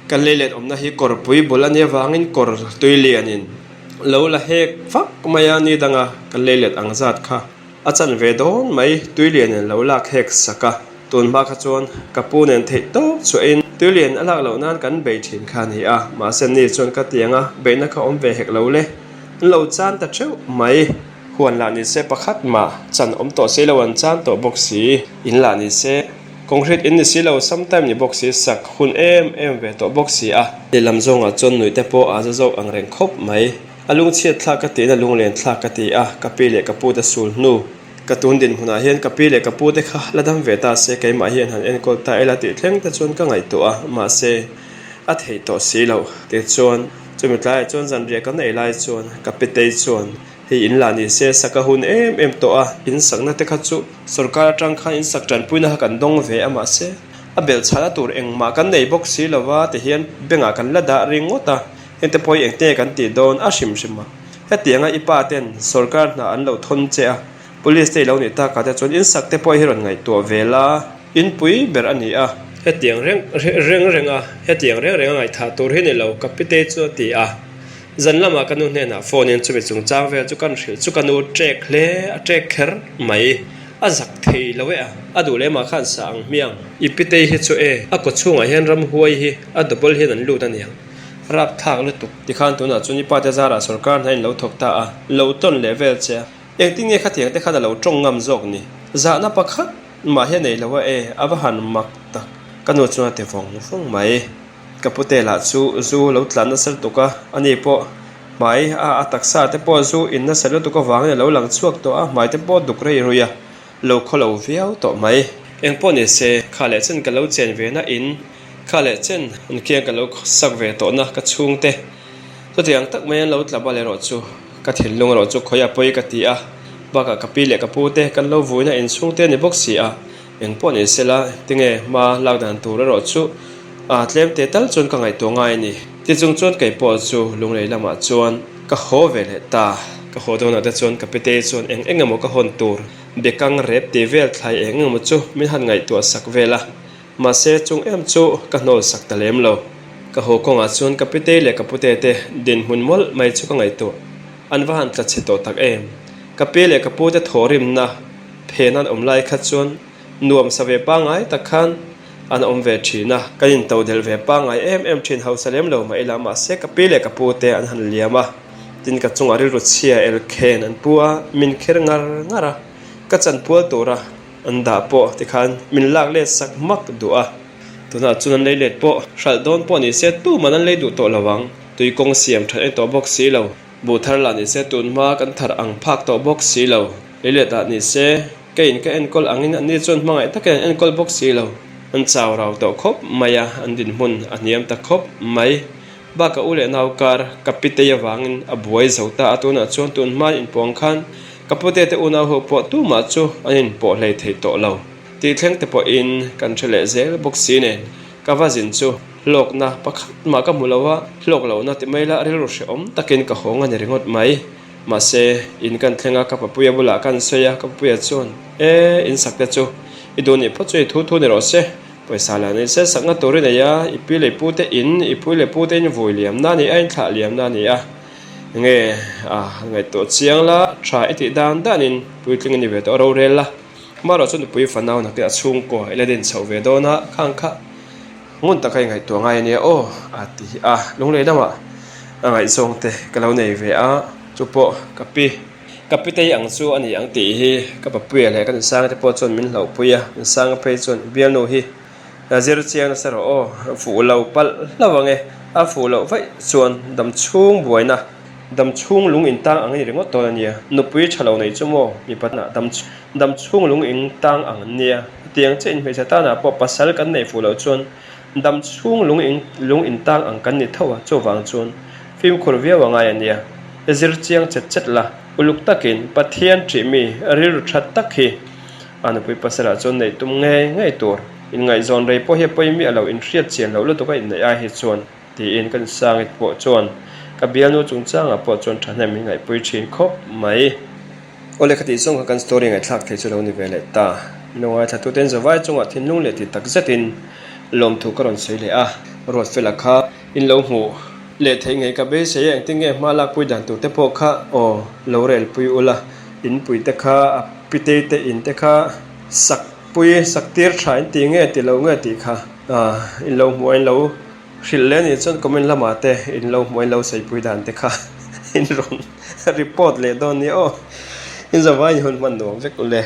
Kan leilet awmna hi kawrpui bul a nih avangin kawr tuilianin lo la hek vak mai a ni danga kan leilet ang zat kha a chan ve dawn mai tuilianin lo lak hek sak a. Tun hma kha chuan ka pu nen theih tawp chhuahin tuilian a lak loh nan kan bei thin kha a ni a, mahse ni chuan ka tiang a, beihna kha awm ve hek lo le. An lo chan ta theuh mai. Huan lah ni se pakhat mah chan awm tawh si lo an chan tawh bawk si, in lah ni se concrete in ni si lo sometime ni bawk si sak hun em em ve tawh bawk si a. Lehlam zawngah chuan nuih te pawh a za zawk ang reng khawp mai. A lungchhiat thlak ka tiin a lunglen thlak ka ti a, ka pi leh ka pu te sul hnu. Ka tun dinhmunah hian ka pi leh ka pu te kha la dam ve ta se keimah hian han enkawl ta ila tih thleng te chuan ka ngaihtuah a, mahse a theih tawh si loh. Tichuan, chumi tlaiah chuan zanriah kan ei lai chuan ka pitei chuan hei in lah ni se sak a hun em em tawh a, in sakna te kha chu sorkar atang khan in sak tanpuina kha kan dawng ve a mahse a belhchhahna tur engmah kan nei bawk si lova tihian bengah kan la dah ringawt a, hengte pawh hi engte kan tih dawn a hrim hrim a. Hetianga i pa ten sorkar hna an lo thawn che a, police te i lo nih takah te chuan insak te pawh hi rawn ngaihtuah ve la, inpui ber a ni a. Hetiang reng reng reng a, hetiang reng reng a ngaihthah tur hi ni lo, ka pitei chu a ti a. Zan lamah ka nu hnenah phone in chumi chungchang vel chu kan hrilh chu ka nu ṭek hle, a ṭek kher mai. A zak thei lo e a, a duh lehmah khan sa ang hmiang. I pitei hi chu e, a kawchhungah hian ramhuai hi a double hian an lut a niang. Rap thlak lutuk. Tikhan tunah chuan i pate zarah sorkar hna in lo thawk ta a, lo tawn leh vel che a. Engtin nge khatiang te khan a lo tawng ngam zawk ni? Zahna pakhat mah hi a nei lo a e, a va han mak tak. Ka nu chuan a ti vawng vawng mai. Ka pute lah chu zu lo tlan nasa lutuk a, ani pawh hmai a a taksa te pawh zu in nasa lutuk avangin a lo lang chhuak tawh a, hmai te pawh duk rei rui a, lo khaw lo viau tawh mai. Engpawh ni se, kha leh chen ka lo chen ve na in Kha leh chen an kiang ka lo sak ve tawhna ka chhungte chutiang tak mai an lo tla bal erawh chu ka thinlung erawh chu khawi a pawi ka ti a, bakah ka pi leh ka pu te kan lo vuina inchhungte a ni bawk si a, engpawh ni sela tinge hma lak dan tur erawh chu a tlem te tal chuan ka ngaihtuah ngai a ni. Tichung chuan kei pawh chu lunglei lamah chuan ka haw ve leh ta. Ka haw dawnah te chuan ka pitei chuan eng eng emaw ka hawn tur bekang rep tih vel thlai eng eng emaw chu min han ngaihtuah sak vel a. Mahse, chung em chu ka hnawl sak ta lem lo. Ka haw kawngah chuan ka pitei leh ka pute te dinhmun mawlh mai chu ka ngaihtuah. An va han tla chhe tawh tak em? Ka pi leh ka pute thawhrimna phen an awm lai kha chuan nuam sa ve pangngai tak khan an awm ve thin a. Kan intodelh ve pangngai em em thin hausa lem lo mah ila mahse ka pi leh ka pute an han liam a, tin ka chungah rilru chhia elkhen an pu a, min kher ngar ngar a, ka chanpual tura an dah pawh tikhan min lak let sak hmak duh a. Tunah chuan an lei let pawh hralh dawn pawh ni se tuman an lei duh tawh lo ang, tui kawng siam that en tawh bawk si lo. Buh thar lah ni se tun hma kan thar ang phak tawh bawk si lo. Lei let ah ni se ka in ka enkawl angin anni chuan hmangaih takin an enkawl bawk si lo. An chau rau tawh khawp mai a, an dinhmun a hniam ta khawp mai. Bakah u leh nau kar ka pitei avangin a buai zo ta a, tunah chuan tun hma inpuang khan ka pute te unau ho pawh tumah chu an inpawh hlei thei tawh lo. Tih thleng te pawhin kan hre leh zel bawk si nen ka va zin chu hlawkna pakhat mah ka hmu lo a, hlawk lohna ti mai lah rilru hrehawm takin ka hawng a ni ringawt mai. Mahse, in kan thleng a, ka papuia bulah kan sawi a, ka papuia chuan, E, in sak te chu i duh nih phawt chu i thu thu ni rawh se, pawisa lah nei se sakna tur i nei a, i pi leh pu te in, i pui leh pu te in vui liamna a ni a, in thlah liamna a ni a, enge a ngaihtuah chiang la, tha i tih dan danin puitling i ni ve tawh a rorel la. Amaherawh chu nupui fanau nakin a chhungkaw i la din chhoh ve dawn a, khang kha ngun taka i ngaihtuah ngai a nia aw a ti a, lunglei lamah a ngaihzawng te ka lo nei ve a, chu pawh ka pi ka pi tei ang chu a ni ang tih hi ka papuia leh ka nusanga te pawh chuan min hlauhpui a, nusanga phei chuan bialnu hi a zir chiang nasa rawh aw, fuh lo palh hlauh ang e, a fuh loh vaih chuan damchhung buaina. Dam chhung lung in tang ang a ni ringawt dawn a nia. Nupui tha lo nei chu maw mipa nah dam dam chhung lung in tang ang an nia. Hetiang chiah in hmeichhe tanah pawh pasal kan neih fuh loh chuan dam chhung lung in lung in tang ang kan ni tho a, chuvang chuan fimkhur viau a ngai a nia. Zir chiang chet chet la, uluk takin Pathian ṭih mi rilru tha tak hi a nupui pasalah chuan neih tum ngei ngei tur. Inngaihzawn rei pawh hi a pawi miah lo, inhriat chian loh lutuk a inneih ai hi chuan. Tiin ka Sangit pawh chuan ka bialnu chungchangah pawh chuan thahnem min ngaihpui thin khawp mai. Awle khatih zawng kha kan story ngaihthlak thei chu lo ni ve leh ta. Min lo ngaithlatuten zavai chungah thinlung leh ti tak zetin lawmthu ka rawn sawi leh a. Ruatfela kha in lo hmuh leh theih ngei ka beisei a, engtin nge hma lakpui dan tur te pawh kha aw lo relpui ula, inpui te kha a pitei te in te kha sak pui sak tir tha in ti nge ti lo nge tih kha in lo hmuh a in lo Hrilh leh anih chuan comment lamah te in lo hmuh a in lo saipui dan te kha in rawn report leh dawn nia aw. In zavai in hun hman nuam vek ule.